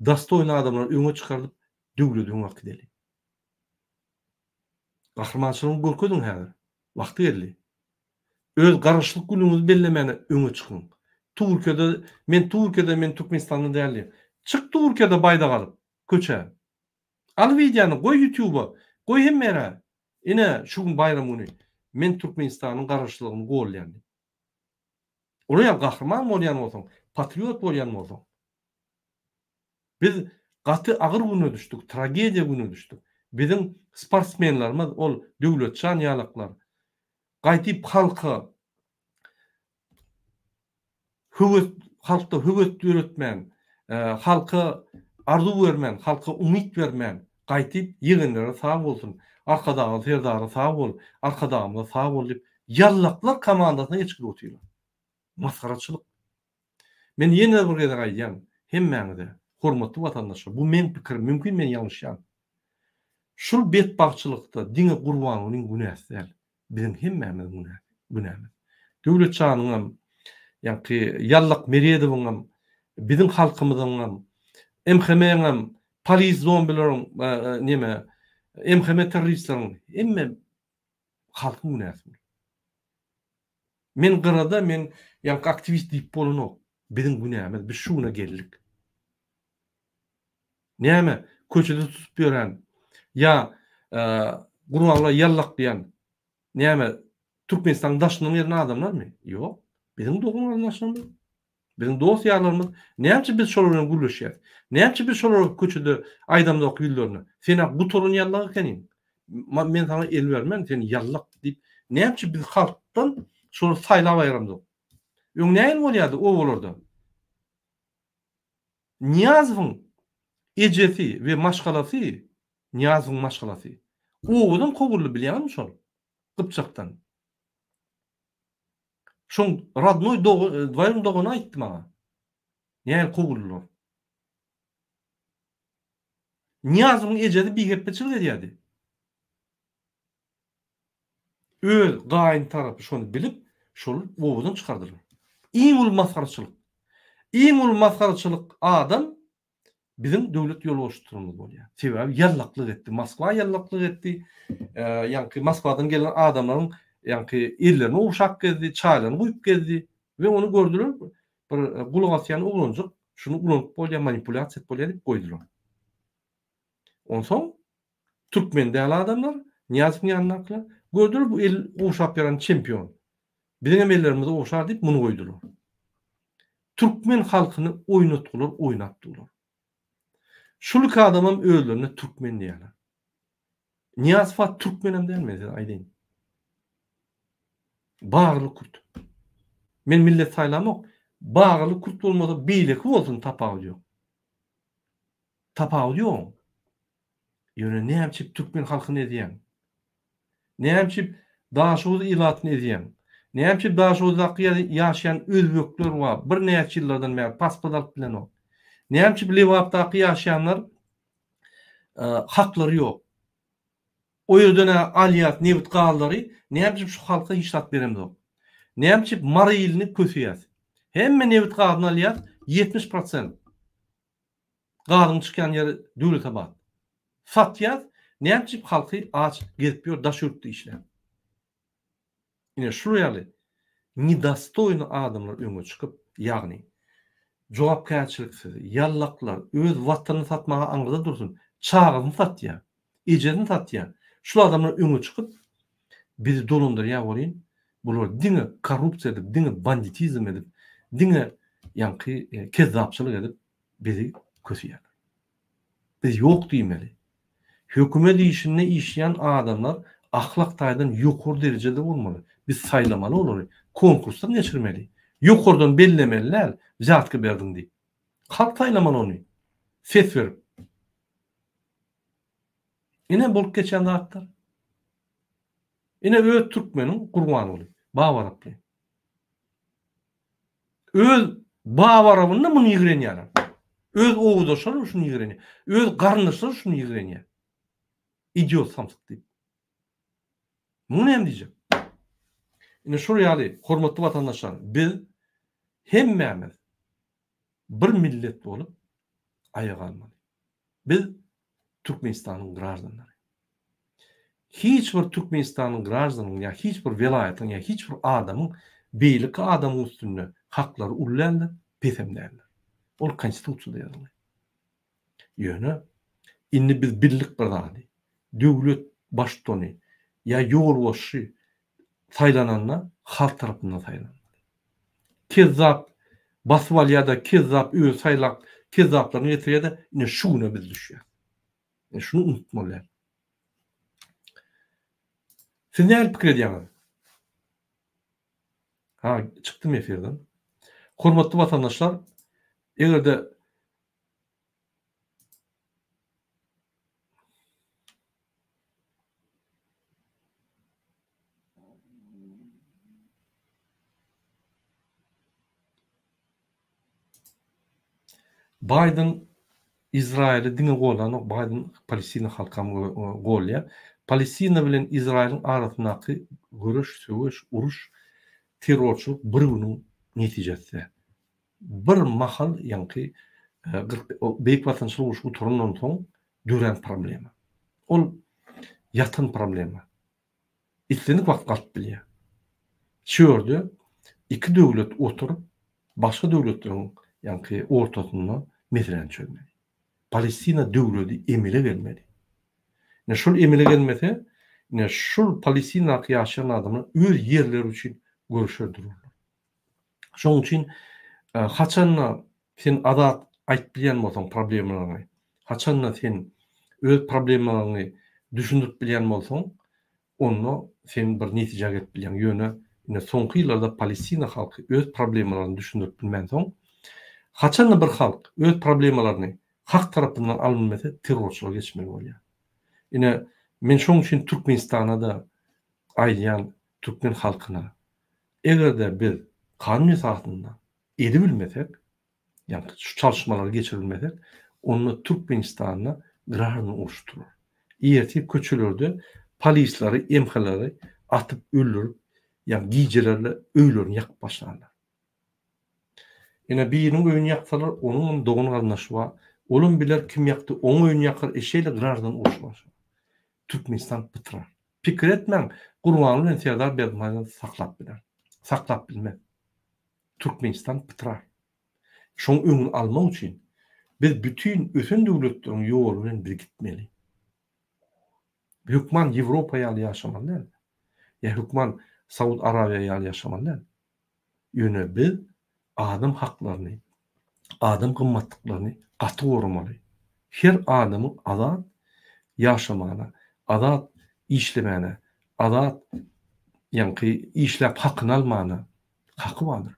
S1: dostoýny adamlary öňe çykardyp, döwledi öňe äkideli. Gahrymançylygyňy görkeziň häzir. Wagty geldi. Öz garaşsyzlyk günüňizi bellemäne öňe çykyň. Türkiýede, men Türkiýede, men Türkmenistanda däl diýip. Çyk Türkiýede baýdak alyp, köçä. Al wideony, goý ýutuba, goý hemme ýere. Ine, şu gün baýram güni. Men Türkmenistanyň garaşsyzlygyny goldaýan diýip. Olar ýaly gahryman bolýan bolsaň, patriot bolýan bolsaň. Biz gaty agyr güne düşdük, tragediýa güne düşdük. Biziň sportsmenlerimiz ol Döwletjan ýalaklar gaýdyp halka höwes halkda höwes döretmän, halka arzuw bermän, halka umyt bermän gaýdyp ýegenlere sag bolsun, Arkadagly Serdara sag bol, Arkadagymyza sag bol diýip ýallaklar komandasyna geçgili otyrlar. Masgaraçylyk. Men ýene bir gezek aýdýan, hemmäňize, hormatly watandaşlar, bu meň pikirim, mümkin men ýalňyşýan. Şul betbagtçylykda diňe Gurbangulyň günäsi däl, biziň hemmämiziň günämiz. Döwletjanyňam, ýaňky Ýallak Meredowyňam, biziň halkymyzyňam, MHM-iňem, polis zombileriň, neme, MHM terroristleriň, hemme halkyň günäsi bul. Men gyrada men ýaňky aktiwist diýip bolanok. Biziň günämiz biz şu güne geldik. Näme köçede tutup ýören ýa Gurbanguly ýallak diýen näme Türkmenistanyň daşyndan gelen adamlarmy? Ýok. Biziň dogan garyndaşlarymyz. Biziň dost ýarlarymyz. Näme üçin biz şolar bilen gürleşýäs? Näme üçin biz şolara köçede aýdamzok ýüzlerine? Sen-ä gutaran ýallak ekeniň. Men saňa el bermen, sen ýallak diýip. Näme üçin biz halkdan şolary saýlap aýyramzok? Öň nähili bolýardy obalarda? Nyýazowyň ejesi we maşgalasy, Nyýazowyň maşgalasy obadan kowuldy bilýäňizmi şol? Gypjakdan. Şoň rodnoý dwaýrun dogany aýtdy maňa. Nähili kowuldylar. Nyýazowyň ejesi bihepbeçilik edýärdi. Öz gaýyn tarapy şony bilip, şol obadan çykardylar. Iň uly masgaraçylyk. Iň uly masgaraçylyk adam. biziň döwlet ýolbaşçylarymyz bolýar. Sebäbi ýallaklyk etdi. Moskwa ýallaklyk etdi. Ýaňky Moskwadan gelen adamlaryň ýaňky ellerini ogşap gezdi, çaýlaryny guýup gezdi we ony gördüler, bir gulak asýan oglanjyk, şuny ulanyp bolýar, manipulýasiýa edip bolýar diýip goýdular. Onsoň türkmen däl adamlar, Nyýazowyň ýanyndakylar, gördüler bu el ogşap ýören çempion. Biziňem ellerimizi ogşar diýip muny goýdular. Türkmen halkyny oýnatgylar oýnap durlar. Şul iki adamam özlerine türkmen diýýärler. Nyýazow türkmenem däl men size aýdaýyn. Bagly kürt. Men millet saýlamok. Bagly kürt bolmasa beýleki bolsun tapawudy ýok. Tapawudy ýok. Ýöne näme üçin türkmen halkyny ezýäň? Näme üçin Daşoguz ilatyny ezýäň? Näme üçin Daşoguzdaky ýaşaýan özbekler bar, birnäçe ýyllardan bäri pasport alyp bilenok? Näme üçin Lebapdaky ýaşaýanlar haklary ýok? O ýerden-ä alýas nebit gazlary, näme üçin şu halka hiç zat beremzok? Näme üçin Mary ilini köseýäs? Hemme nebit gazyny alýas, 70 prosent. Gazyň çykýan ýeri Döwletabat. Satýas, nätjik halky aç gezip ýör daş ýurtda işläp. Ine şular ýaly nedostoýny adamlar öňe çykyp, ýagny jogapkärçiliksiz, ýallaklar öz watanyny satmaga aňyrda dursun, çagasyny satýar, ejesini satýar. Şul adamlar öňe çykyp bizi dolandyrýar welin, bular diňe korrupsiýa edip, diňe banditizm edip, diňe ýaňky kezzapçylyk edip bizi köseýärler. Biz ýok diýmeli. Hökümet işinde işleýän adamlar ahlak taýdan ýokary derejede bolmaly. Biz saýlamaly olary, konkursdan geçirmeli. Ýokardan bellemeli däl, wzýatka berdiň diýip. Halk saýlamaly ony. Ses berip. Ine bolup geçen zatlar. Ine öz türkmeniň Gurbanguly, Babaraply. Öz Babarabynda muny ýigrenýärler. Öz owdaşlary şuny ýigrenýär. Öz garyndaşlary şuny ýigrenýär. Idiot samsyk diýip. Muňa näme diýjek? Ine şol ýaly hormatly watandaşlar biz hemmämiz bir millet bolup aýaga galmaly. Biz Türkmenistanyň graždanlary. Hiç bir Türkmenistanyň graždanynyň ýa hiç bir welaýatyň ýa hiç bir adamyň beýleki adamyň üstünde haklary uly däldir, pesem däldir. Ol konstitusiýada ýazylgy. Ýöne indi biz bildik bir zady. Döwlet baştutany ýa ýolbaşçy saýlananda halk tarapyndan saýlanmaly. Kezzap basyp alýar-da, kezzap özi saýlap, kezzaplaryny getirýär-de, ine şu güne biz düşýäris. Ine şuny unutmaly däl. Siz nähili pikir edýäňiz? Ha, çykdym efirden. Hormatly watandaşlar, eger-de Baýden Izraýyly diňe gollanok, Baýden Palestina halkam golýar. Palestina bilen Izraýylyň arasyndaky göreş, söweş, uruş, terrorçylyk bir günüň netijesi däl. Bir mahal ýaňky Beýik Watançylyk urşy gutarandan soň dörän problema. Ol ýatan problema. Islendik wagt galyp bilýär. Şu ýerde iki döwlet oturyp, başga döwletleriň ýaňky ortasynda meseläni çözmeli. Palestina döwledi emele gelmeli. Ine şol emele gelmese, ine şul Palestinadaky ýaşaýan adamlar öz ýerleri üçin göreşer durarlar. Şonuň üçin haçanda sen azat aýdyp bilýän bolsaň problemalaryňy, haçanda sen öz problemalaryňy düşündirip bilýän bolsaň, onda sen bir netijä gelip bilýäň. Ýöne ine soňky ýyllarda Palestina halky öz problemalaryny düşündirip bilmänsoň, haçanda bir halk öz problemalaryny hak tarapyndan alynmasa terrorçylyga geçmeli bolýar. Ine men şonuň üçin Türkmenistana-da aýdýan türkmen halkyna Eger-de biz kanun esasynda edibilmesek, ýagny şu çalyşmalary geçiribilmesek, onda Türkmenistanda graždan urşy turar. Ertir köçelerde polisleri, MH-leri atyp öldürip, ýagny gijelerle öýlerini ýakyp başlarlar. Ine biriniň öýüni ýaksalar, onuň hem dogan-garyndaşy bar. Olam biler kim ýakdy, oň öýüni ýakar, e şeýle graždan urşy başlar. Türkmenistan pytrar. Pikir etmäň, Gurbanguly bilen Serdar Berdimuhamedow saklap biler. Saklap bilmez. Türkmenistan pytrar. Şoň öňüni almak üçin biz bütin ösen döwletleriň ýoly bilen biz gitmeli. Hökman Ýewropa ýaly ýaşamaly däl. Ýa hökman Saud Arabiýa ýaly ýaşamaly däl. Ýöne biz adam haklaryny, adam gymmatlyklaryny gaty goramaly. Her adamyň azat ýaşamana, azat işlemäne, azat ýaňky işläp hakyny almana haky bardyr.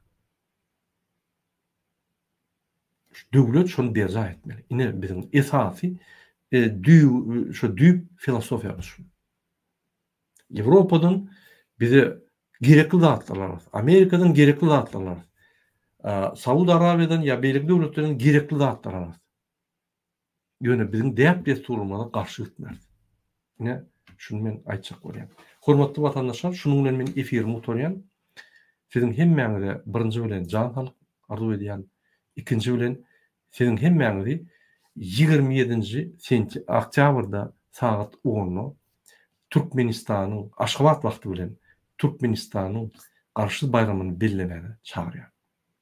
S1: Döwlet şony berjaý etmeli. Ine biziň esasy düýp şu düýp filosofiýamyz şu. Ýewropadan bize gerekli zatlar alarys. Amerikadan gerekli zatlar alarys. Saud Arabiýadan ýa beýleki döwletlerden gerekli zatlar alarys. Ýöne biziň däp-dessurymyza garşy gitmeris. Ine, şuny men aýtjak bolýan. Hormatly watandaşlar, şunuň bilen men efirimi gutarýan. Siziň hemmäňize birinji bilen jan saglyk arzuw edýän. Ikinji bilen siziň hemmäňizi 27-nji sentýa oktýabrda sagat onda Türkmenistanyň Aşgabat wagty bilen Türkmenistanyň Garaşsyz baýramyny bellemäge çagyrýan.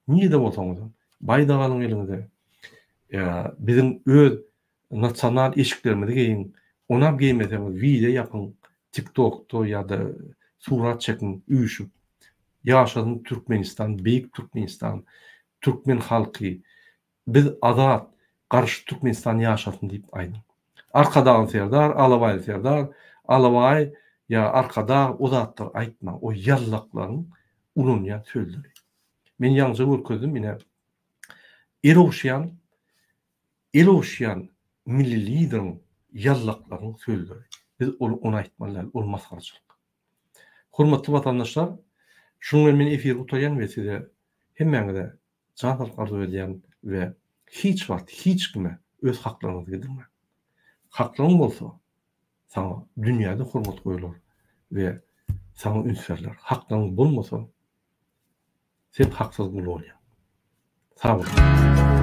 S1: Nirede bolsaňyzam, baýdak alyň eliňize, biziň öz nasional eşiklerimizi geýiň, onam geýmeseňiz wideo ýapyň tiktokda ýa-da surat çekiň üýşüp, ýaşasyn Türkmenistan, beýik Türkmenistan, türkmen halky, biz azat, Garaşsyz Türkmenistan ýaşasyn diýip aýdyň. Arkadagly Serdar, Alabaýly Serdar, Alabaý ýa Arkadag o zatlary aýtmaň, o ýallaklaryň ulanýan sözleri. Men ýaňja görkezdim ine el ogşaýan el ogşaýan milli lideriň ýallaklaryň sözleri. Biz ol ony aýtmaly däl, ol masgaraçylyk. Hormatly watandaşlar, şunuň bilen men efiri gutarýan we size hemmäňize jan saglyk arzuw edýän we hiç wagt hiç kime öz haklaryňyzy gidirmäň. Haklaryň bolsa saňa dünýäde hormat goýular we saňa üns berler. Haklaryň bolmasa sen haksyz gul bolýaň. Sag boluň.